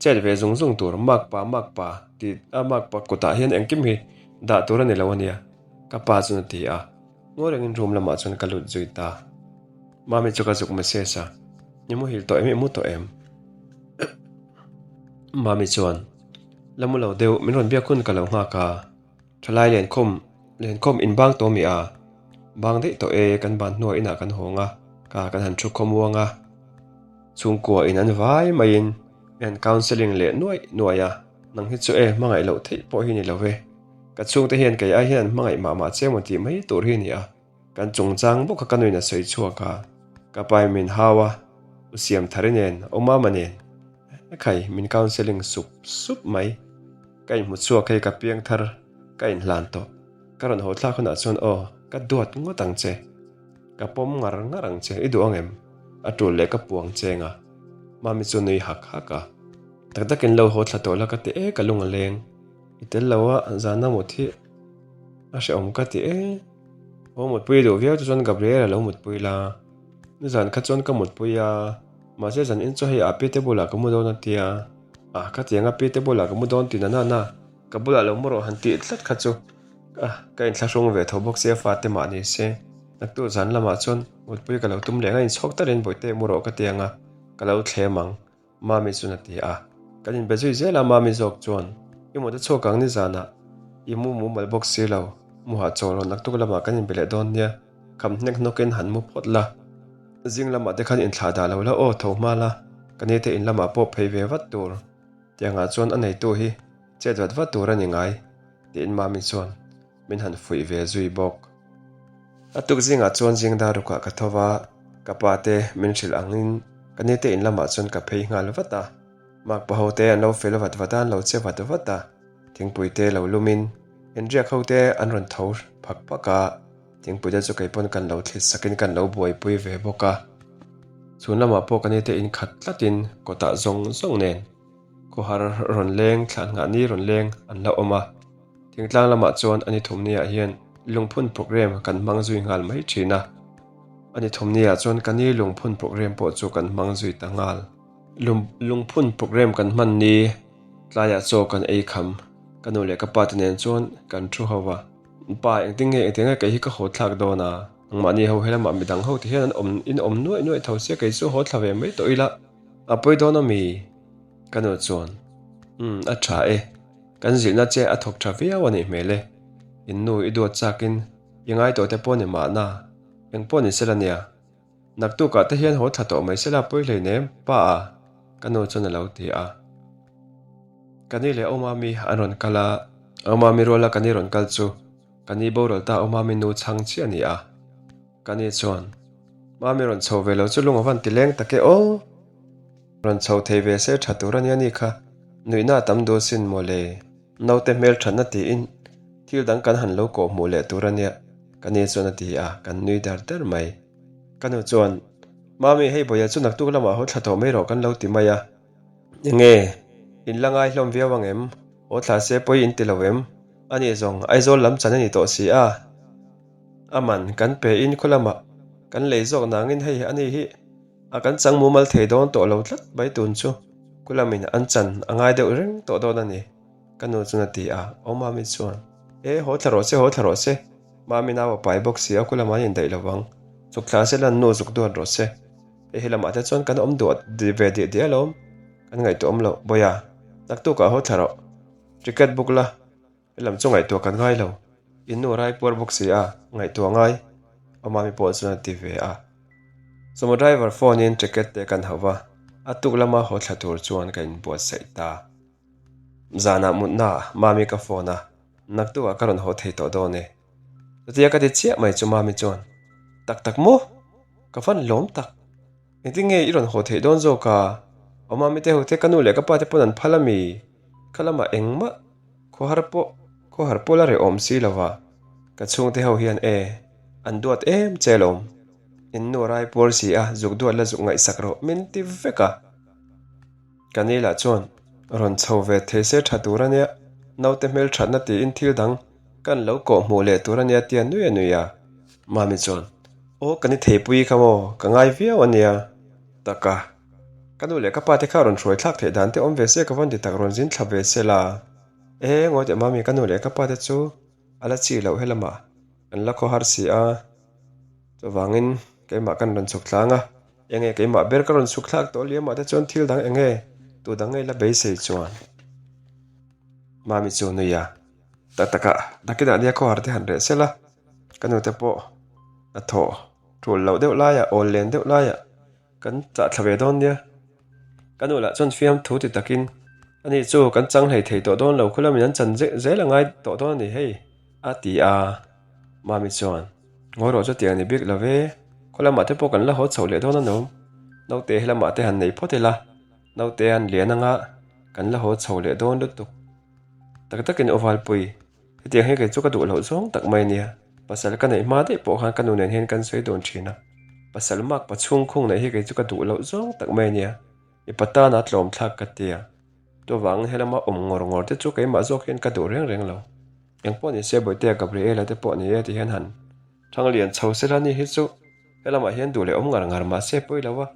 chet ve zung zung tur makpa makpa tih a makpa kutah hian engkim hi dah tur a ni lo a nia, ka pa chuan a ti a. Ngawi rengin room lamah chuan ka lut zui ta. Mami chu ka zuk message a, I muhil tawh em, i mu tawh em? Mami chuan, La mu lo deuh, min rawn biak hun ka lo nghak a, thalai lenkhawm, lenkhawm in bang tawh mi a? Bang daih tawh e, kan ban hnuah inah kan hawng a, ka kan han thu khawmuang a. Chhungkua in an vai maiin min han counselling leh nuaih nuaih a, nang hi chu e, hmangaih loh theih pawh hi ni lo ve. Ka chhungte hian kei ai hian an hmangaih mah mah che maw tih mai tur hi a ni a, kan chungchang bawk kha ka nuin a sawi chhuak a. Ka pa in min hau a, U Siamthari nen, U Mama nen, ekhai min counselling sup sup mai. Ka inhmu chhuak hei ka piang thar ka inhlan tawh. Ka rawn haw thlak hunah chuan aw, ka duat ngawt ang che. Ka pawm ngar ngar ang che, i duh ang em? A tul leh ka puang cheng a. Mami chu nui hak hak a. Tak takin lo haw thla tawh la ka ti e ka lung a leng. I tel lo a, zana mut hi a hrehawm ka ti e. Haw mutpui duh viau chu chuan Gabriel a lo mutpui la. Nizan kha chuan ka mutpui a, mahse zan in chu hei a pi te bulah ka mu dawn a tia. A, ka tiang a pi te bulah ka mu dawn ti na na na, ka bulah lo mu rawh han tih tlat kha chu a, ka inthlahrung ve tho bawk sia fate mah ni se. Naktu zan lamah chuan mutpui ka lo tum leh ang a, inchhawk takin bawihte mu rawh ka tiang a, ka lo thlem ang. Mami chuan a ti a. Kan inbe zui zel a, Mami zawk chuan, I mut a chhuak ang nizanah, i mu mumal bawk si lo, mu hahchawl rawh naktuk lamah kan inbe leh dawn nia, kham hnek hnawkin han mu phawt la. Zing lamah te khan inthlah dah lo la aw, tho hma la, ka ni te in lamah pawh phei ve vat tur. Tiangah chuan a neitu hi chet vat vat tur a ni ngai, tiin Mami chuan min han fuih ve zui bawk. A tuk zingah chuan zing dar rukah ka tho va, ka pa te min hrilh angin ka ni te in lamah chuan ka phei nghal vat a. Makpa ho te an lo fel vat vat a, an lo che vat vat a, thingpui te lo lumin inriak ho te an rawn tho phak phak a, thingpui te chu kei pawn kan lo thlit sakin kan lo buaipui ve bawk a. Chhun lamah pawh ka ni te in khat tlatin kawtah zawng zawng nen khawhar rawn leng thlan nghah ni rawn leng an la awm a. Thingtlang lamah chuan a ni thumniah hian lungphun programme kan hmang zui nghal mai thin a. A ni thumniah chuan ka ni lungphun programme pawh chu kan hmang zui ta nghal. Lungphun programme kan hman ni tlaiah chaw kan ei kham. Ka nu leh ka pa te nen chuan kan thu ho va. Pa, engtin nge engtin nge kei hi ka haw thlak dawn a? Nangmahni ho helamah midang ho ti hian an awm in awm nuaih nuaih tho sia kei chu haw thla ve mai tawh ila a pawi dawn a mi? Ka nu chuan, Umm, a tha e. Kan zilhna che a thawk tha viau a nih hmel e. In nu i duat chakin i ngai tawh te pawh ni mahna, eng pawh ni sela nia. Naktukah te hian haw thla tawh mai sela pawi hleinem, pa a, ka nu chuan a lo ti a. Ka ni leh Awmami an rawn kal a, Awmami ruala ka ni rawn kal chu ka ni boral ta Awmami nu chhang chiah a ni a. Ka ni chuan, Mami rawn chho ve lo chu lung a van ti leng tak e aw. Rawn chho thei ve se tha tur a nia ni kha, nuihna a tam dul sin maw le. Naute hmel thatna tiin thil dang kan han lo kawh hmuh leh tur a nia, ka ni chuan a ti a, kan nui dar dar mai. Ka nu chuan, Mami, hei Bawia chu naktuk lamah haw thla tawh mai rawh kan lo ti mai a. Enge, in la ngai hlawm viau ang em? Haw thla se pawi in ti lo em? A nih zawng, Aizawl lam chan a ni tawh si a. A man kan pe in khaw lamah kan lei zawk nangin hei a ni hi. A kan chang mumal thei dawn tawh lo tlat mai tun chu kulamin an chan a ngai deuh reng tawh dawn a ni, ka nu chuan a ti a, aw Mami chuan, E, haw thla rawh se, haw thla rawh se, Mami nau a pai bawk si a, kulam an indaih lo vang, zuk thla se lan nu zuk duat rawh se, hei he lamah te chuan kan awm duah ve diah diah alawm, kan ngaihtuah awm loh, Bawiha, naktukah haw thla rawh, ticket book la. Helam chu ngaihtuah kan ngai lo, in nu rai puar bawk si a, ngaihtuah ngai, Awmami pawh chuan a ti ve a. Sumo driver phone in ticket te kan hauh va, a tuk lama haw thla tur chuan ka inbuatsaih ta. Zanah mutna ah Mami ka phone a, naktukah ka rawn haw thei tawh dawn e. Chutia ka ti chiah mai chu Mami chuan, Tak tak maw? Ka van lawm tak. Engtin nge i rawn haw theih dawn zawk a? Awmami te ho te ka nu leh ka pa te pawn an phal ami? Kha lamah engmah Khawhar pawh khawhar pawh la reh awm si lo va, ka chhungte ho hian e, an duat em che lawm. In nu a rai puar si a, zuk duat la zuk ngaihsak rawh min ti vek a. Ka ni lah chuan rawn chho ve thei se tha tur a nia, naute hmel thatna tiin thil dang kan lo kawh hmuh leh tur a nia tia nui a nui a. Mami chuan, Aw ka ni theipui kha maw, ka ngai viau a nia. Taka. Ka nu leh ka pa te kha rawn hruai thlak theih dan te awm ve se ka vawn ti tak rawn zin thla ve se la. E ngawi teh mami ka nu leh ka pa te chu a la chi loh helamah an la khaw har si a, chuvangin keimah kan rawn chhuk tlang a, enge keimah ber ka rawn chhuk thlak tawh liamah te chuan thil dang enge tu dang ngei la beisei chuan mami chu nui a, tak takah nakinah nia khaw har te han reh se la, ka nu te pawh a thawh tul loh deuh laiah awl len deuh laiah. Kan chah thla ve dawn nia. Ka nu lah chuan fiam thu ti takin, Ani chu kan chang hlei thei tawh dawn lo, khawla min an chan zel a ngai tawh dawn a ni hei, a ti a. Mami chuan, Ngawi rawh chu tiang ni bik lo ve. Khaw lamah te pawh kan la haw chhoh leh dawn a no. Naute he lamah te han nei phawt ila, naute an lian anga kan la haw chho leh dawn lutuk. Tak takin aw Valpui, hetiang hi kei chu ka duh loh zawng tak mai ania. Pasal ka neih hma daih pawh khan ka nu nen hian kan sawi dawn thin a. Pasal mak pa chhung khung neih hi kei chu ka duh loh zawng tak mai ania. Mipa tana tlawm thlak ka tia. Chuvangin helama awm ngawr ngawr te chu keimah zawk hian ka duh reng reng lo. Engpawh ni se Bawihtea Gabriela te pawh ni e ti hian han Thanglian chho sela ni hi chu helamah hian duh leh awm ngar ngar mah se pawi lo a,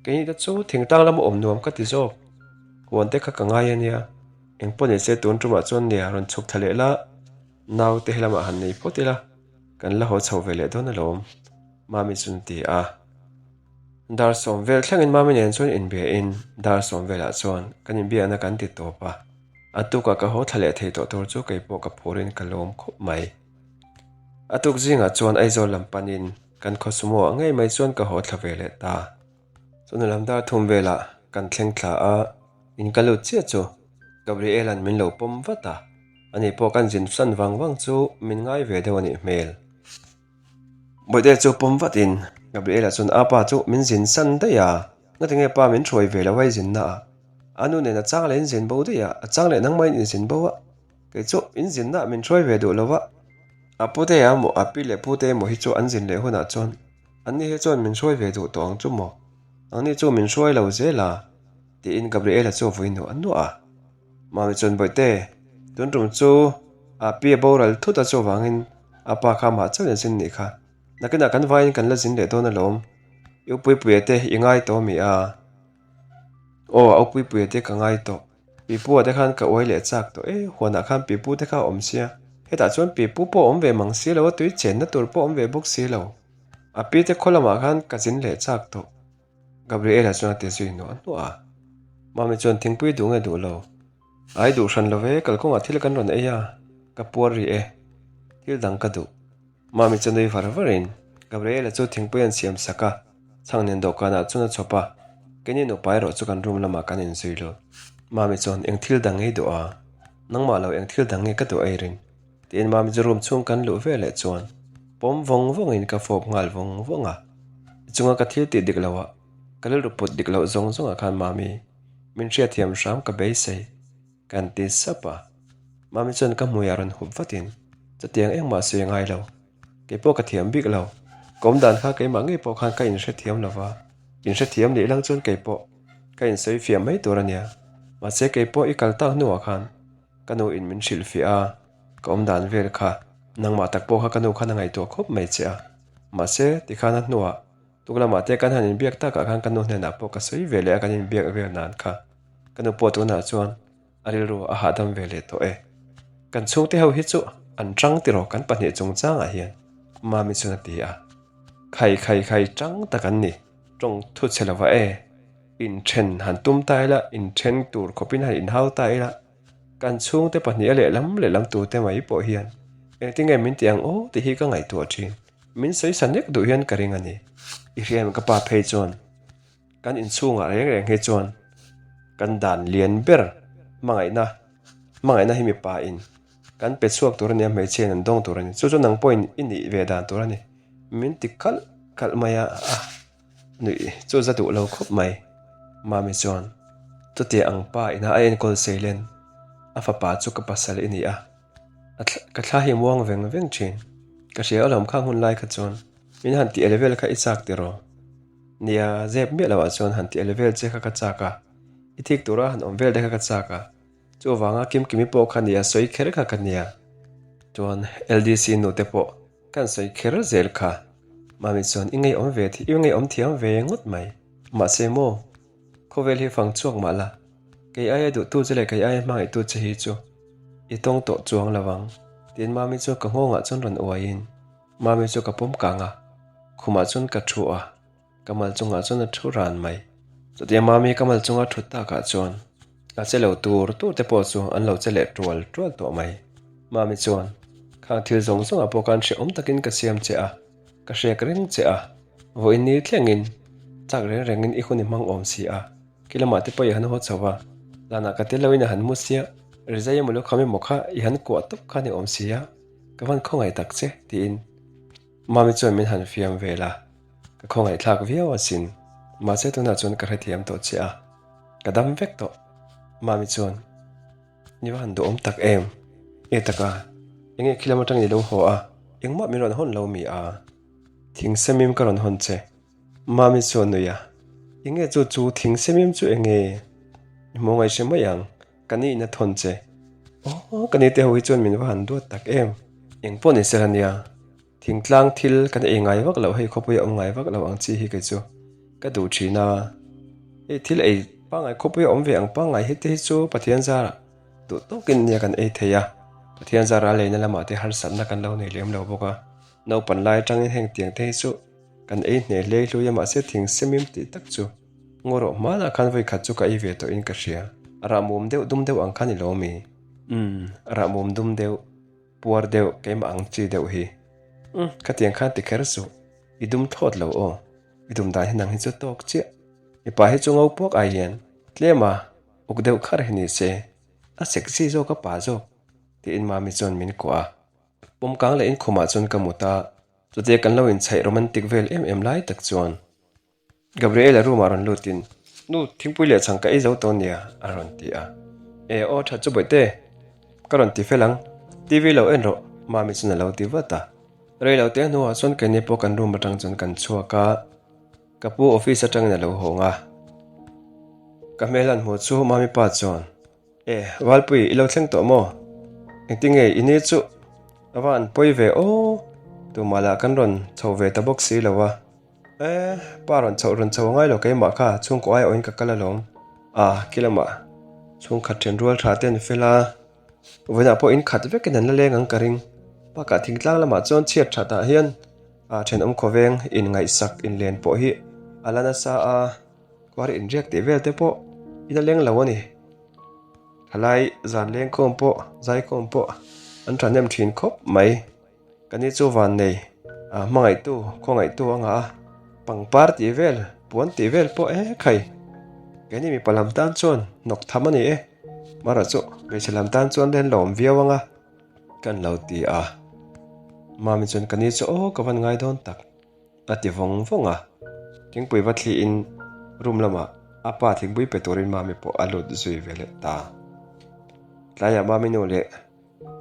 keini te chu thingtlang lama awm nuam ka ti zawk. Huan te kha ka ngai a nia, engpawh ni se tun tumah chuan nia rawn chhuk thla leh la, naute helamah han nei phawt ila, kan la haw chho ve leh dawn alawm, Mami chuan a ti a. Dar sawm vel thlengin Mami nen chuan inbiain dar sawm velah chuan kan inbiakna kan ti tawp a, a tukah ka haw thla leh thei tawh tur chu keipawh ka phurin ka lawm khawp mai. A tuk zingah chuan Aizawl lam panin kan khaw sumo ah ngei mai chuan ka haw thla ve leh ta. Chawhnu lam dar thum velah kan thleng thla a, in ka lut chiah chu Gabriela'n min lo pawm vat a, ani pawh kan zin san vang vang chu min ngai ve deuh a nih hmel. Bawihte chu pawm vatin Gabriela chuan a pa chu min zin san daih a, ngatinge pa min hruai ve lo a i zinna ah? A nu nen a chang leh in zin bo daih a, a chang leh nangmahin in zin bo a. Kei chu in zinna min hruai ve duh lo va, a pute emaw a pi leh pute emaw hi chu an zin leh hunah chuan anni hi chuan min hruai ve duh tawh ang chu maw? Anni chu min hruai lo zel a, tiin Gabriela chu a vui nuah nuah a. Mami chuan Bawihte, tun tum chu a pi a boral thut a chuvangin a pa kha amah chauhin a zin nih kha. Nakinah kan vaiin kan la zin leh dawn alawm. I upuipuia te i ngai tawh a mi a? Aw, a upuipuia te ka ngai tawh. Pipu ah te khan ka uai leh chak tawh e, huanah khan pipu te kha a awm sia, hetah chuan pipu pawh a awm ve mang si lo a, tui chenna tur pawh a awm ve bawk si lo. A pi te khaw lamah khan ka zin leh chak tawh. Gabriela chuan a ti zui nuah nuah a. Mami chuan thingpui duh nge duh lo? Ai duh hran lo ve, kalkawngah thil kan rawn ei a, ka puar rih e. Thil dang ka duh. Mami chu nui var varin Gabriela chu thingpui an siam sak a, chhang nen dawhkanah chuan a chhawp a, keini nupa erawh chu kan room lamah kan inzui lut. Mami chuan eng thil dang nge i duh a? Nangmah lo eng thil dang nge ka duh a i rin? Tiin Mami chu room chhung kan luh ve leh chuan pawm vawng vawngin ka fawp nghal vawng vawng a, i chunga ka thil tih dik loh ah ka rilru put dik loh zawng zawngah khan Mami min hriatthiam hram ka beisei. Kan ti sap a, Mami chuan ka hmuiah rawn hup vatin, Chutiang engmah sawi ngai lo, kei pawh ka thiam bik lo, ka awm dan kha keimah ngei pawh khan ka inhrethiam lo va, inhrethiam leh lang chuan kei pawh ka insawi fiah mai tur a nia, mahse kei pawh i kal tak hnuah khan ka nu in min hrilhfiah a, ka awm dan vel kha nangmah tak pawh kha ka nu khan a ngaihtuah khawp mai che a, mahse tikhan a hnuah Tuk lamah te kan han inbiak takah khan ka nu hnenah pawh ka sawi ve leh a, kan inbiak vel nan kha ka nu pawh tunah chuan a rilru a hahdam ve leh tawh e. Kan chhungte ho hi chu an tang tiraw kan pahnih chungchangah hian Mami chuan a ti a. Khai khai khai tang tak an ni, tawng thu che lova e. Inthen han tum ta ila, inthen tur khawpin han inhau ta ila. Kan chhungte pahnih a lehlam lehlam tute mai pawh hian engtinge min ti ang aw tih hi ka ngaihtuah thin. Min sawi sa nek duh hian ka ring a ni. I hriam ka pa phei chuan kan inchhungah reng reng hi chuan kan dan lian ber hmangaihna hmangaihna hi mipa in kan pe chhuak tur a ni a, hmeichhia in an dawng tur a ni. Chu chu nang pawhin i nih ve dan tur a ni. Min ti kalh kalh mai a. Nuih chu za duh lo khawp mai. Mami chuan, Chutia ang pa ina a enkawl Seilen, a fapa chu ka pasal i ni a. Ka thla hi muang veng veng thin. Ka hria alawm khang hun lai kha chuan min han ti el vel kha i chak tiraw? Nia, zep miah loah chuan han ti el vel che kha ka chak a, i thik tura han awm vel te kha ka chak a. Chuvanga Kimkimi pawh kha nia sawi kher kha ka nia. Chuan LDC nu te pawh Kan sawi kher zel kha. Mami chuan i ngeiawm ve i ngeiawm thiam ve ngawt mai. Mahse maw, khawvel hi fang chhuak mah la, kei aia duhtu che leh kei aia hmangaihtu che hi chu i tawng tawh chuang lo ang, tiin Mami chu ka nghawngah chuan rawn uaiin Mami chu ka pawm kang a, khumah chuan ka thu a. Ka mal chungah chuan a thu ran mai. Chutia Mami ka mal chunga thut takah chuan a che lo tur tur te pawh chu an lo che leh tual tual tawh mai. Mami chuan, Khang thil zawng zawngah pawh khan hrehawm takin ka siam che a, ka hrek reng che a, vawiin ni thlengin chak reng rengin i hun i hmang awm si a, khi lamah te pawh i han haw chho va, zanah ka tel loin i han mu sia, rizai emaw lukham emaw kha i han kuah tawp khan i awm si a, ka van khawngaih tak che, tiin Mami chuan min han fiam vel a. Ka khawngaihthlak viau asin. Mahse tunah chuan ka hrethiam tawh che a, ka dam vek tawh. Mami chuan, Ni va han duhawm tak em? Nge taka, enge khilam atangin i lo haw a, engmah min rawn hawn lo mi a? Thing semim ka rawn hawn che. Mami chu a nui a, Enge chu chu thing semim chu enge? I hmu ngaihre mai ang, ka ni in a thawn che. Aw, ka ni te ho hi chuan min va han duat tak em? Engpawh ni sela nia. Thingtlang thil kan ei ngai vak loh hei khawpui a awm ngai vak lo ang chi hi kei chu ka duh thin a, hei thil ei pangngai khawpui a awm ve ang pangngai hi te hi chu Pathian zarah duh tawkin nia kan ei thei a, Pathian zara leina lamah te harsatna kan lo nei lem lo bawk a, naupan lai atangin heng tiang te hi chu kan ei hne hlei hlui a mahse thing semim tih tak chu ngaw rawh hmanah khan vawi khat chu ka ei ve tawhin ka hria, a rah mum deuh dum deuh ang kha ni lo mi? Umm a rah mum dum deuh. Puar deuh keimah ang chi deuh hi. Umm, khatiang khan ti kher suh. I dum thlawt lo aw. I dum dan hi nang hi chu tawk chiah. Mipa hi chu ngo puak ai hian tlem a, uk deuh khar hi ni se. A sexy zawk a pa zawk, tiin Mami chuan min kuah a. Pawm kang leh inkhumah chuan ka mut a, chutia kan lo inchhaih romantic vel em em lai tak chuan. Gabriela room ah rawn lutin, Nu, thingpui leh chhang ka ei zo tawh nia, a rawn ti a. E, aw tha chu bawihte, ka rawn ti fel ang. TV lo en rawh, Mami chuan a lo ti vat a. Rei lo te hnuah chuan keini pawh kan room atang chuan kan chhuak a, ka pu office atangin a lo hawng a. Ka hmel han hmuh chu Mami pa chuan, E, Valpui, i lo thleng tawh maw? Engtinge i ni chu a va an pawi ve aw, tumah lah kan rawn chho ve ta bawk si lo a. E, pa rawn chhoh rawn chho angai lo keimah kha, chhungkaw ai awhin ka kal alawm. A, khi lamah chhungkhat then rual tha te an fel a, vawiinah pawh in khat vekin an la leng ang ka ring. Bakah thingtlang lamah chuan chhiat thatah hian a thenawm khawveng inngaihsak inlen pawh hi a la nasa a, khuar inriak tih vel te pawh in a leng lo a ni. Thalai zan lengkhawm pawh zaikhawm pawh an thahnem thin khawp mai. Ka ni chu van nei a hmangaihtu khawngaihtu a ngah a, pangpar tih vel puan tih vel pawh e khai. Keini mipa lam tan chuan hnawk tham a ni e, marawh chu hmeichhe lam tan chuan len lo awm viau ang a, kan lo ti a. Mami chuan ka ni chu aw ka van ngai dawn tak a ti vawng vawng a, thingpui va thliin room lamah a pa thingpui pe turin Mami pawh a lut zui ve leh ta. Tlaiah Mami nu leh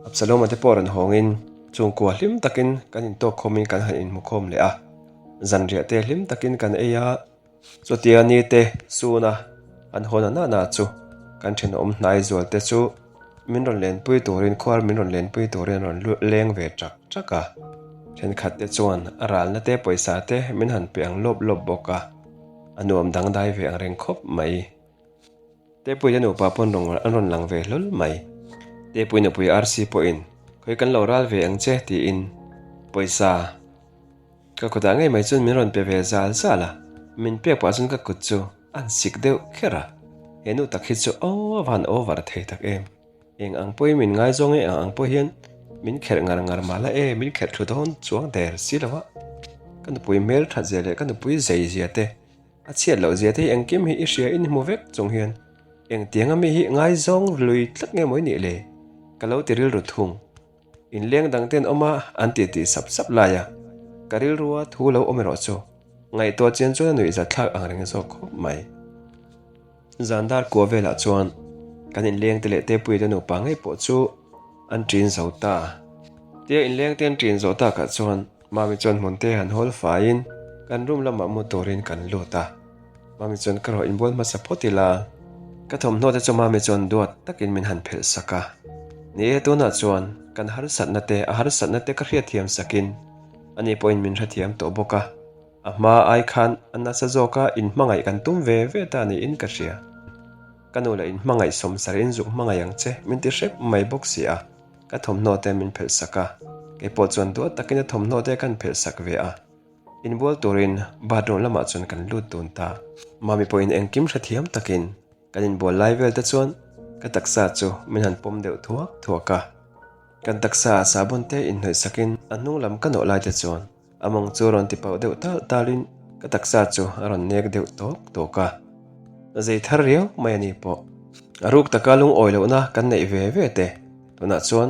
Absalom-a te pawh rawn hawngin chungkua hlim takin kan intawk khawmin kan han inhmukhawm leh a, zanriah te hlim takin kan ei a, chutia ni te suna an hawn a nana chu kan thenawm hnai zual te chu min rawn lenpui turin khuar min rawn lenpui turin an rawn leng ve chak chak a, thenkhat te chuan a ralna te pawisa te min han pe ang lawp lawp bawk a, a nuam dangdai ve ang reng khawp mai. Tepuite nupa pawn rawn an rawn lang ve hlawl mai. Tepui nupui RC pawhin, Khawi kan lo ral ve ang che, tiin pawisa ka kutah ngei mai chuan min rawn pe ve zal zal a. Min pek pah chuan ka kut chu a han sik deuh kher a. He nu tak hi chu aw a va han over thei tak em. Eng ang pawhin min ngaizawng e, eng ang pawh hian min kherh ngar ngar mah la e, min kherh thlu dawn chuang der si lo a. Ka nupui hmel that zia leh ka nupui zei zia te A chhiat loh zia te hi engkim hi i hria in hmu vek chung hian engtianga mi hi ngaizawng lui tlat nge mawi nih le? Ka lo ti rilru thung. Inleng dang ten awm a an ti tih sap sap lai a, ka rilrua thu lo awm erawh chu ngaihtuah chian chuan a nuihzat thlak ang reng zawk khawp mai. Zan dar kua velah chuan kan inleng te leh Tepuii te nupa ngei pawh chu an ṭin zo ta. Tia inleng te an ṭin zawh takah chuan Mami chuan hmun te han hawl faiin kan room lamah mu turin kan lut a. Mami chuan ka rawh inbual hmasa phawt ila. Ka thawmhnaw te chu Mami chuan duat takin min han phelh sak a. Ni e tunah chuan kan harsatna te a harsatna te ka hriatthiam sakin ani pawhin min hrethiam tawh bawk a. A hma ai khan a nasa zawka inhmangaih kan tum ve ve ta niin ka hria. Ka nu lah inhmangaih sawmsar in zuk hmangaih ang che min ti hrep mai bawk si a. Ka thawmhnaw te min phelh sak a, kei pawh chuan duat takin a thawmhnaw te kan phelh sak ve a. Inbual turin bathroom lamah chuan kan lut dun ta. Mami pawhin engkim hrethiam takin kan inbual lai vel te chuan ka taksa chu min han pawm deuh thuak thuak a. Kan taksa ah sabun te inhnawih sakin a hnung lam ka nawh lai te chuan A mawng chu rawn ti pauh deuh tal talin ka taksa chu a rawn nek deuh tawk tawk a. Zei thar riau mai a ni pawh. A ruk taka lungawi lohna kan neih ve ve te. Tunah chuan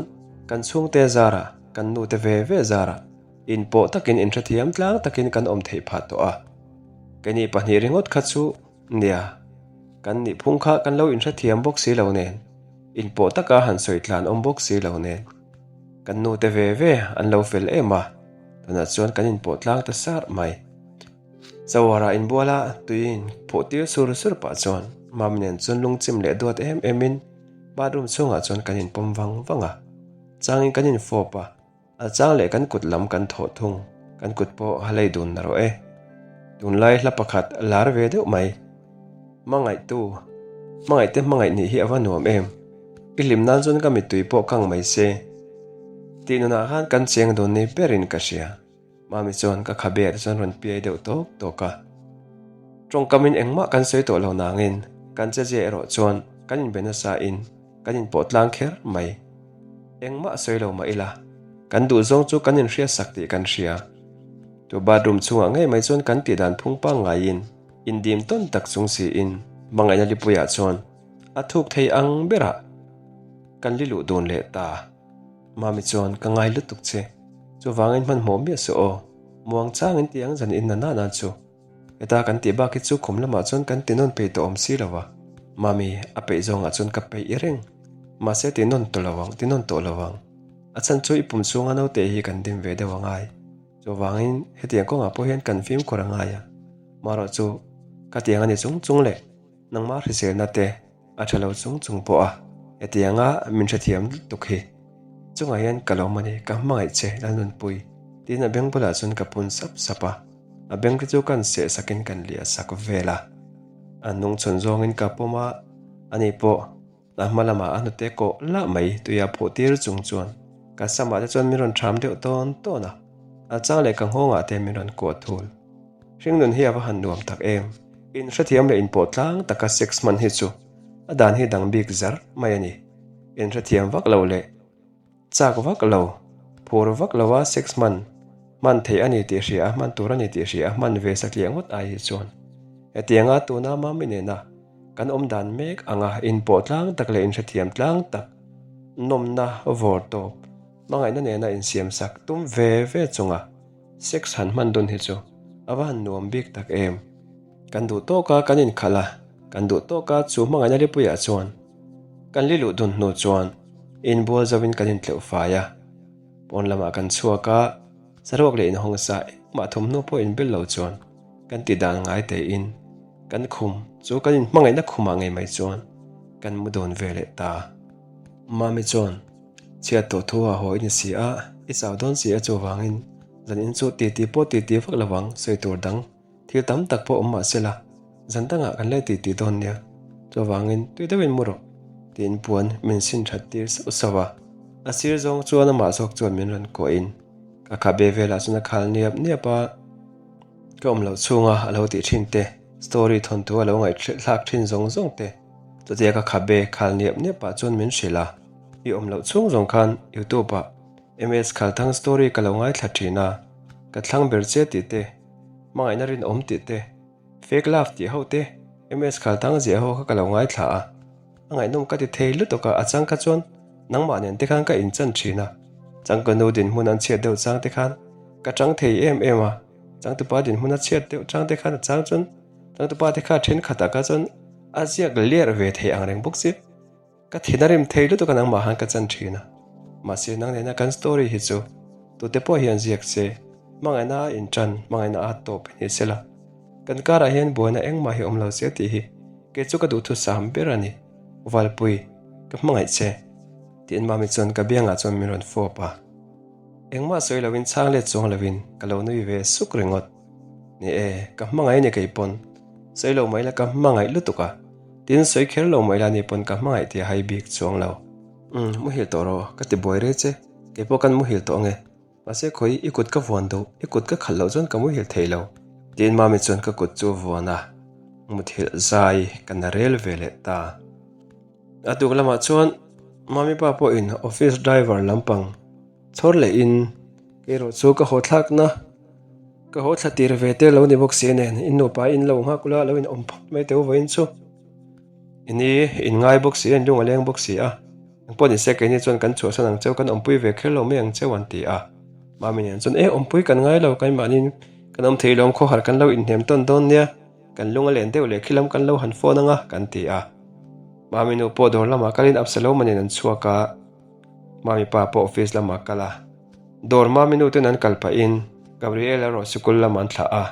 kan chhungte zarah, kan nute ve ve zarah. Inpawh takin inhrethiam tlang takin kan awm theih phah tawh a. Keini pahnih ringawt kha chu nia, kan nihphung kha kan lo inhrethiam bawk si lo nen, inpawh taka han sawi tlan awm bawk si lo nen. Kan nute ve ve an lo fel em a, tunah chuan kan inpawh tlang ta sar mai. Chawara inbuala tui in phuh tir sur sur pah chuan Mami nen chuan lungchim leh duat em emin bathroom chhungah chuan kan inpawm vang vang a, changin kan infawp a. A chang leh kan kut lam kan thawh thung, kan kut pawh a lei dun narawh e. Tunlai hla pakhat lar ve deuh mai. Hmangaihtu, hmangaihte hmangaih nih hi a va nuam em. I hlim nan chuan ka mittui pawh kang mai se. Tih nunah khan kan cheng dun ni berin ka hria. Mami chuan ka khabe ah te chuan rawn piai deuh tawk tawk a. Tawngkamin engmah kan sawi tawh lo nangin kan chezia erawh chuan kan inbe nasa in kan inpawh tlang kher mai. Engmah sawi lo mah ila, kan duhzawng chu kan inhriatsak tih kan hria. Tu bathroom chhungah ngei mai chuan kan tih dan phung pangngaiin indim tawn tak chung siin hmangaihna lipuiah chuan a thuk thei ang berah kan li luh dun leh ta. Mami chuan ka ngai lutuk che, chuvangin hmanhmawh miah suh aw, muang changin ti ang zan in na nana chu. Heta kan tih bak hi chu khum lamah chuan kan ti nawn peih tawh awm si lo a, Mami a peih zawngah chuan ka peih i reng. Mahse ti nawn tawh lo ang, ti nawn tawh lo ang. A chhan chu i pum chhunga naute hi kan dim ve deuh a ngai. Chuvangin hetiang kawngah pawh hian kan fimkhur a ngai a. Marawh chu ka tiang a ni chung chung leh nangmah hriselna te A tha lo chung chung pawh a, hetianga min hrethiam lutuk hi. Chungah hian ka lawm a ni, ka hmangaih che Lalnunpui, tiin a beng bulah chuan ka pun sap sap a. A beng te chu kan seh sakin kan liah sak vel a. A hnung chhawn zawngin ka pawm a, ani pawh a hma lamah a hnute kawh lah mai tuia phuh tir chung chuan ka samah te chuan min rawn ṭham deuh tawn tawn a, a chang leh ka nghawngah te min rawn kuah thul. Hringnun hi a va han nuam tak em? In hrethiam leh inpawh tlang taka sex hman hi chu a dan hi dang bik zar mai a ni. In hrethiam vak lo leh chak vak lo, phur vak lo a sex hman hman theih a ni tih hria a, hman tur a ni tih hria a, hman ve satliah ngawt ai hi chuan hetianga tuna Mami nena kan awm dan mek anga inpawh tlang tak leh inhrethiam tlang tak nawmna vawr tawp hmangaihna nena insiamsak tum ve ve chunga Sex han hman dun hi chu a va han nuam bik tak em. Kan duh tawk a kan inkhalh a, kan duh tawk a chu hmangaihna lipuiah chuan kan li luh dun hnu chuan inbual zauhin kan intleuh fai a. Pawn lamah kan chhuak a, saruak leh inhawng sa engmah thawmhnaw pawh inbel lo chuan kan ti dan ngai tein kan khum chu kan inhmangaihna khumah ngei mai chuan kan mu dun ve leh ta. Mami chuan. Chhiat tawh thu a haw i ni si a, i chau dawn si a chuvangin zan in chu titi pawh titi vak lo ang, sawi tur dang thil tam tak pawh awm mah se la, zan dangah kan lei titi dawn nia, chuvangin tui deuhin mu rawh tiin puan min sin that tir sauh sauh a, a sir zawng chuan amah zawk chuan min rawn kuahin ka khabe velah chuan a khal niap niap a, ka awm loh chhunga a lo tih thin te, story thawnthu a lo ngaihthlak thin zawng zawng te chutia ka khabe khal niap niap pah chuan min hrilh a. I awm loh chhung zawng khan YouTube ah MS Khalthang story ka lo ngaithla thin a, ka thlang ber che tih te, hmangaihna rinawm tih te, fake love tih ho te, MS Khalthang ziah ho kha ka lo ngaithla a, a ngaihnawm ka ti thei lutuk a, a chang kha chuan nangmah nen te khan ka inchan thin a, changkanu dinhmun an chhiat deuh chang te khan ka chang thei em em a, changtupa dinhmun a chhiat deuh chang te khan a chang chuan changtupa te kha thenkhatah kha chuan a ziak ler ve thei ang reng bawk si. Ka thin a rim thei lutuk a nangmah han ka chan thin a, mahse nang nena kan story hi chu tute pawh hian ziak se, hmangaihna a intan, hmangaihna a tawp hi ni sela, kan karah hian buaina engmah hi awm lo se tih hi kei chu ka duhthusam ber a ni, Valpui, ka hmangaih che, tiin Mami chuan ka biangah chuan min rawn fawp a. Engmah sawi loin chhang let chuang loin ka lo nui ve suk ringawt. Ni e, ka hmangaih a ni kei pawn. Sawi lo mai la ka hmangaih lutuk a. Tin sawi kher lo mai la ni pawn ka hmangaih tih a hai bik chuang lo. Umm, muhil tawh rawh, ka ti buai rei che. Kei pawh kan muhil tawh ange. Mahse khawi i kut ka vuan duh, i kut ka khalh loh chuan ka muhil thei lo. Tiin Mami chuan ka kut chu a vuan a, muthilh zai ka na rel ve leh ta. A tuk lamah chuan Mami pa pawhin office driver lampang chhawr lehin kei erawh chu ka haw thlakna ka haw thla tir ve te lo ni bawk si nen in nupa in lo nghak ula lo in awm phawt mai teh u vawiin chu ini in ngai bawk si a in lung a leng bawk si a engpawh ni se keini chuan kan chhuahsan ang cheu kan awmpui ve kher lo mai ang cheu an ti a. Mami nen chuan, E, awmpui kan ngai lo, keimahniin kan awm thei lawm, khawhar kan lo inhnem tawn dawn nia, kan lung a len deuh leh khi lam kan lo han phone anga, kan ti a. Mami nu pawh dawr lamah kalin Absaloma nen an chhuak a, Mami pa pawh office lamah a kal a. Dawr Mami nu ten an kal pahin Gabriel erawh sikul lamah an thlah a,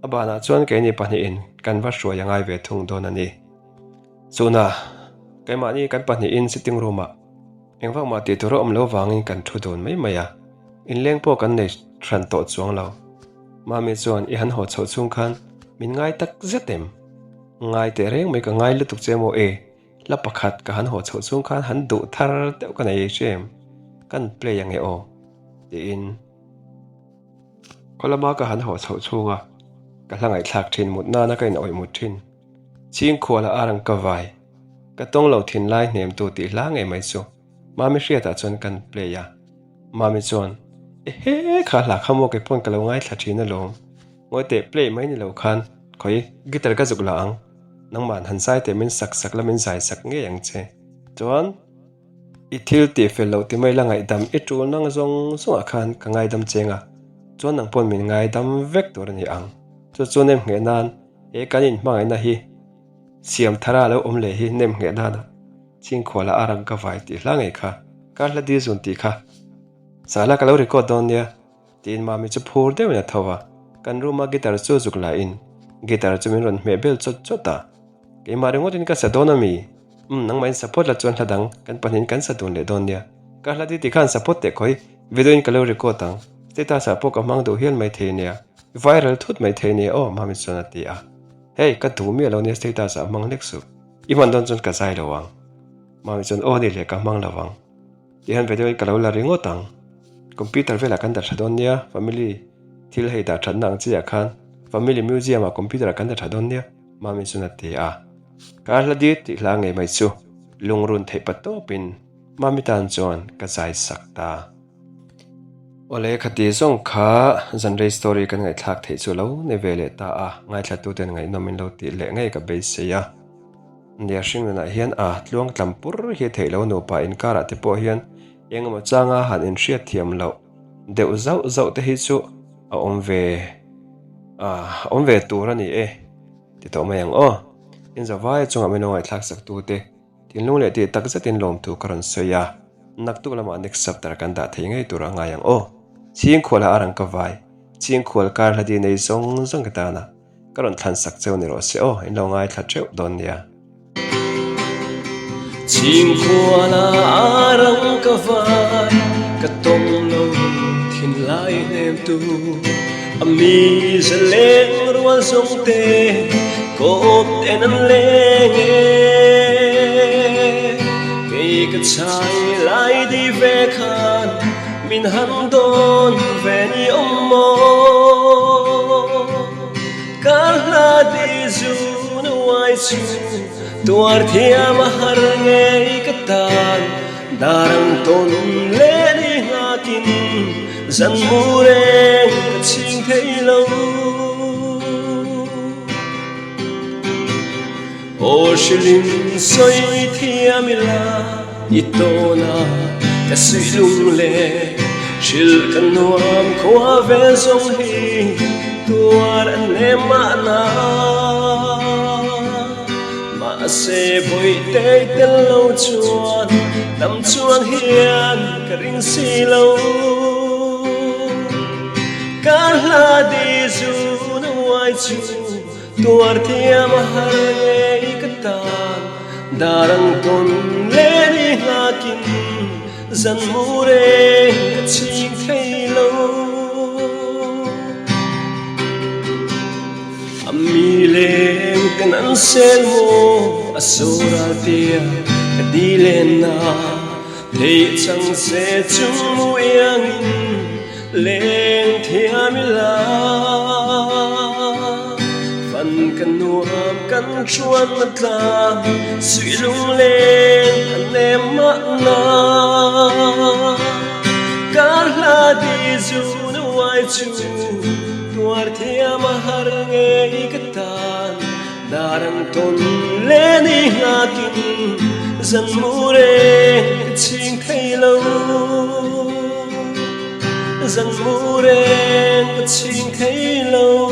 a banah chuan keini pahnihin kan va hruai a ngai ve thung dawn a ni. Chuna, keimahni kan pahnihin sitting room-ah engvak mah tih tur a awm lo vangin kan thu dun mai mai a, inleng pawh kan nei hran tawh chuang lo. Mami chuan i han haw chhoh chhung khan min ngai tak zet em? Ngai teh reng mai ka ngai lutuk che maw e, hla pakhat ka han haw chhoh chhung khan han duh thar deuh ka nei ei hre em? Kan play ange aw tiin khawlama ka han haw chhoh chhunga ka hla ngaihthlak thin mut nana ka inawih mut thin. Chhingkhuala a rang ka vai. Ka tawng lo thin lai hnem tu tih hla ngei mai chu Mami hriatah chuan kan play a. Mami chuan, Ehe, kha hla kha maw kei pawn ka lo ngaithla thin alawm. Ngawi teh play mai ni lo khan khawi guitar ka zuk la ang. Nangmah han zai teh min sak sak la min zai sak ngei ang che. Chuan. I thil tih fel loh ti mai la ngaihdam i tul nang zawng zawngah khan ka ngaidam cheng a, chuan nang pawn min ngaidam vek tur a ni ang. Chu chu nem ngheh nan he kan inhmangaihna hi siam thara lo awm leh hi nem ngheh nana chhingkhuala a rang ka vai tih hla ngei kha kar hla dil zun tih kha Sala ka lo record dawn nia tiin Mami chu phur deuhin a tho a, kan room a guitar chu zuk lahin guitar chu min rawn hmeh bel chawt chawt a, keimah ringawtin ka sa dawn a mi? Umm nangmah in support la chuan hla dang kan pahnihin kan sa dun leh dawn nia. Ka hla ti ti khan support teh khawi video in ka lo record ang. Status ah pawh ka hmang duh hial mai thei nia. Viral thut mai thei nia aw Mami chuan a ti a. Hey ka duh miah lo nia status ah hmang hlek suh. I hman dawn chuan ka zai lo ang. Mami chuan aw ni leh ka hmang lo ang. Tihian video in ka lo la ringawt ang. Computer velah kan dah tha dawn nia family thil hei dah thatna ang chiah khan family museum ah computer ah kan dah tha dawn nia. Mami chuan a ti a. Ka hla dir tih hla ngei mai chu lungrun theih pa tawpin Mami tan chuan ka zai sak ta. Awle khati zawng kha zanrei story kan ngaihthlak theih chu lo ni ve leh ta a, ngaithlatuten ngaihnawm in lo tih leh ngei ka beisei a. Nia hringnunah hian a tluang tlam pur hi theih lo nupa inkarah te pawh hian engemaw changa han inhriat thiam loh deuh zauh zauh te hi chu a awm ve a awm ve tur a ni e ti tawh mai ang aw. In zavaia chungah min lo ngaihthlak sak tu te thinlung leh tih tak zetin lawmthu ka rawn sawi a, naktuk lamah next chapter kan dah thei ngei tur a ngai ang aw. Chhingkhual a rang ka vai, chhingkhual kar hla di nei zawng zawng ka tan a. Ka rawn thlan sak cheu ni rawh se aw, in lo ngaithla teuh dawn nia. Chhingkhuala a rang ka vai, ka tawng lo thinlai hnem tu. A mi zaleng rual zawng te, kawp ten an leng e. Kei ka chhai lai di ve khan, Min han dawn ve ni awm maw? Ka hla di zun uai chu tuar thiam a har ngei ka tan Darang tawn leh ni nghakin zan mu reng ka chhing thei lo. Aw hrilhin sawi thiam ila i tawna ka suih lung leh hrilh ka nuam khua vel zawng hi tuar an nem mahna. Mahse bawihte i tel lo chuan dam chuang hian ka ring si lo. Ka hla di zun uai chu Tuar thiam a har ngei ka tan dar ang tawn leh ni nghakin zan mu reng ka chhing thei lo. A mi leng kan an sel maw a soral tia ka di len na theih chang se chung mu iangin Leng thiam ila fan ka nuam kan chuan na tlang suih lungleng a nem mahna Kar hla di zun uai chu tuar thiam a har ngei ka tan Dar ang tawn leh ni nghakin zan mu reng ka chhing thei lo. Zan mu reng ka chhing thei lo.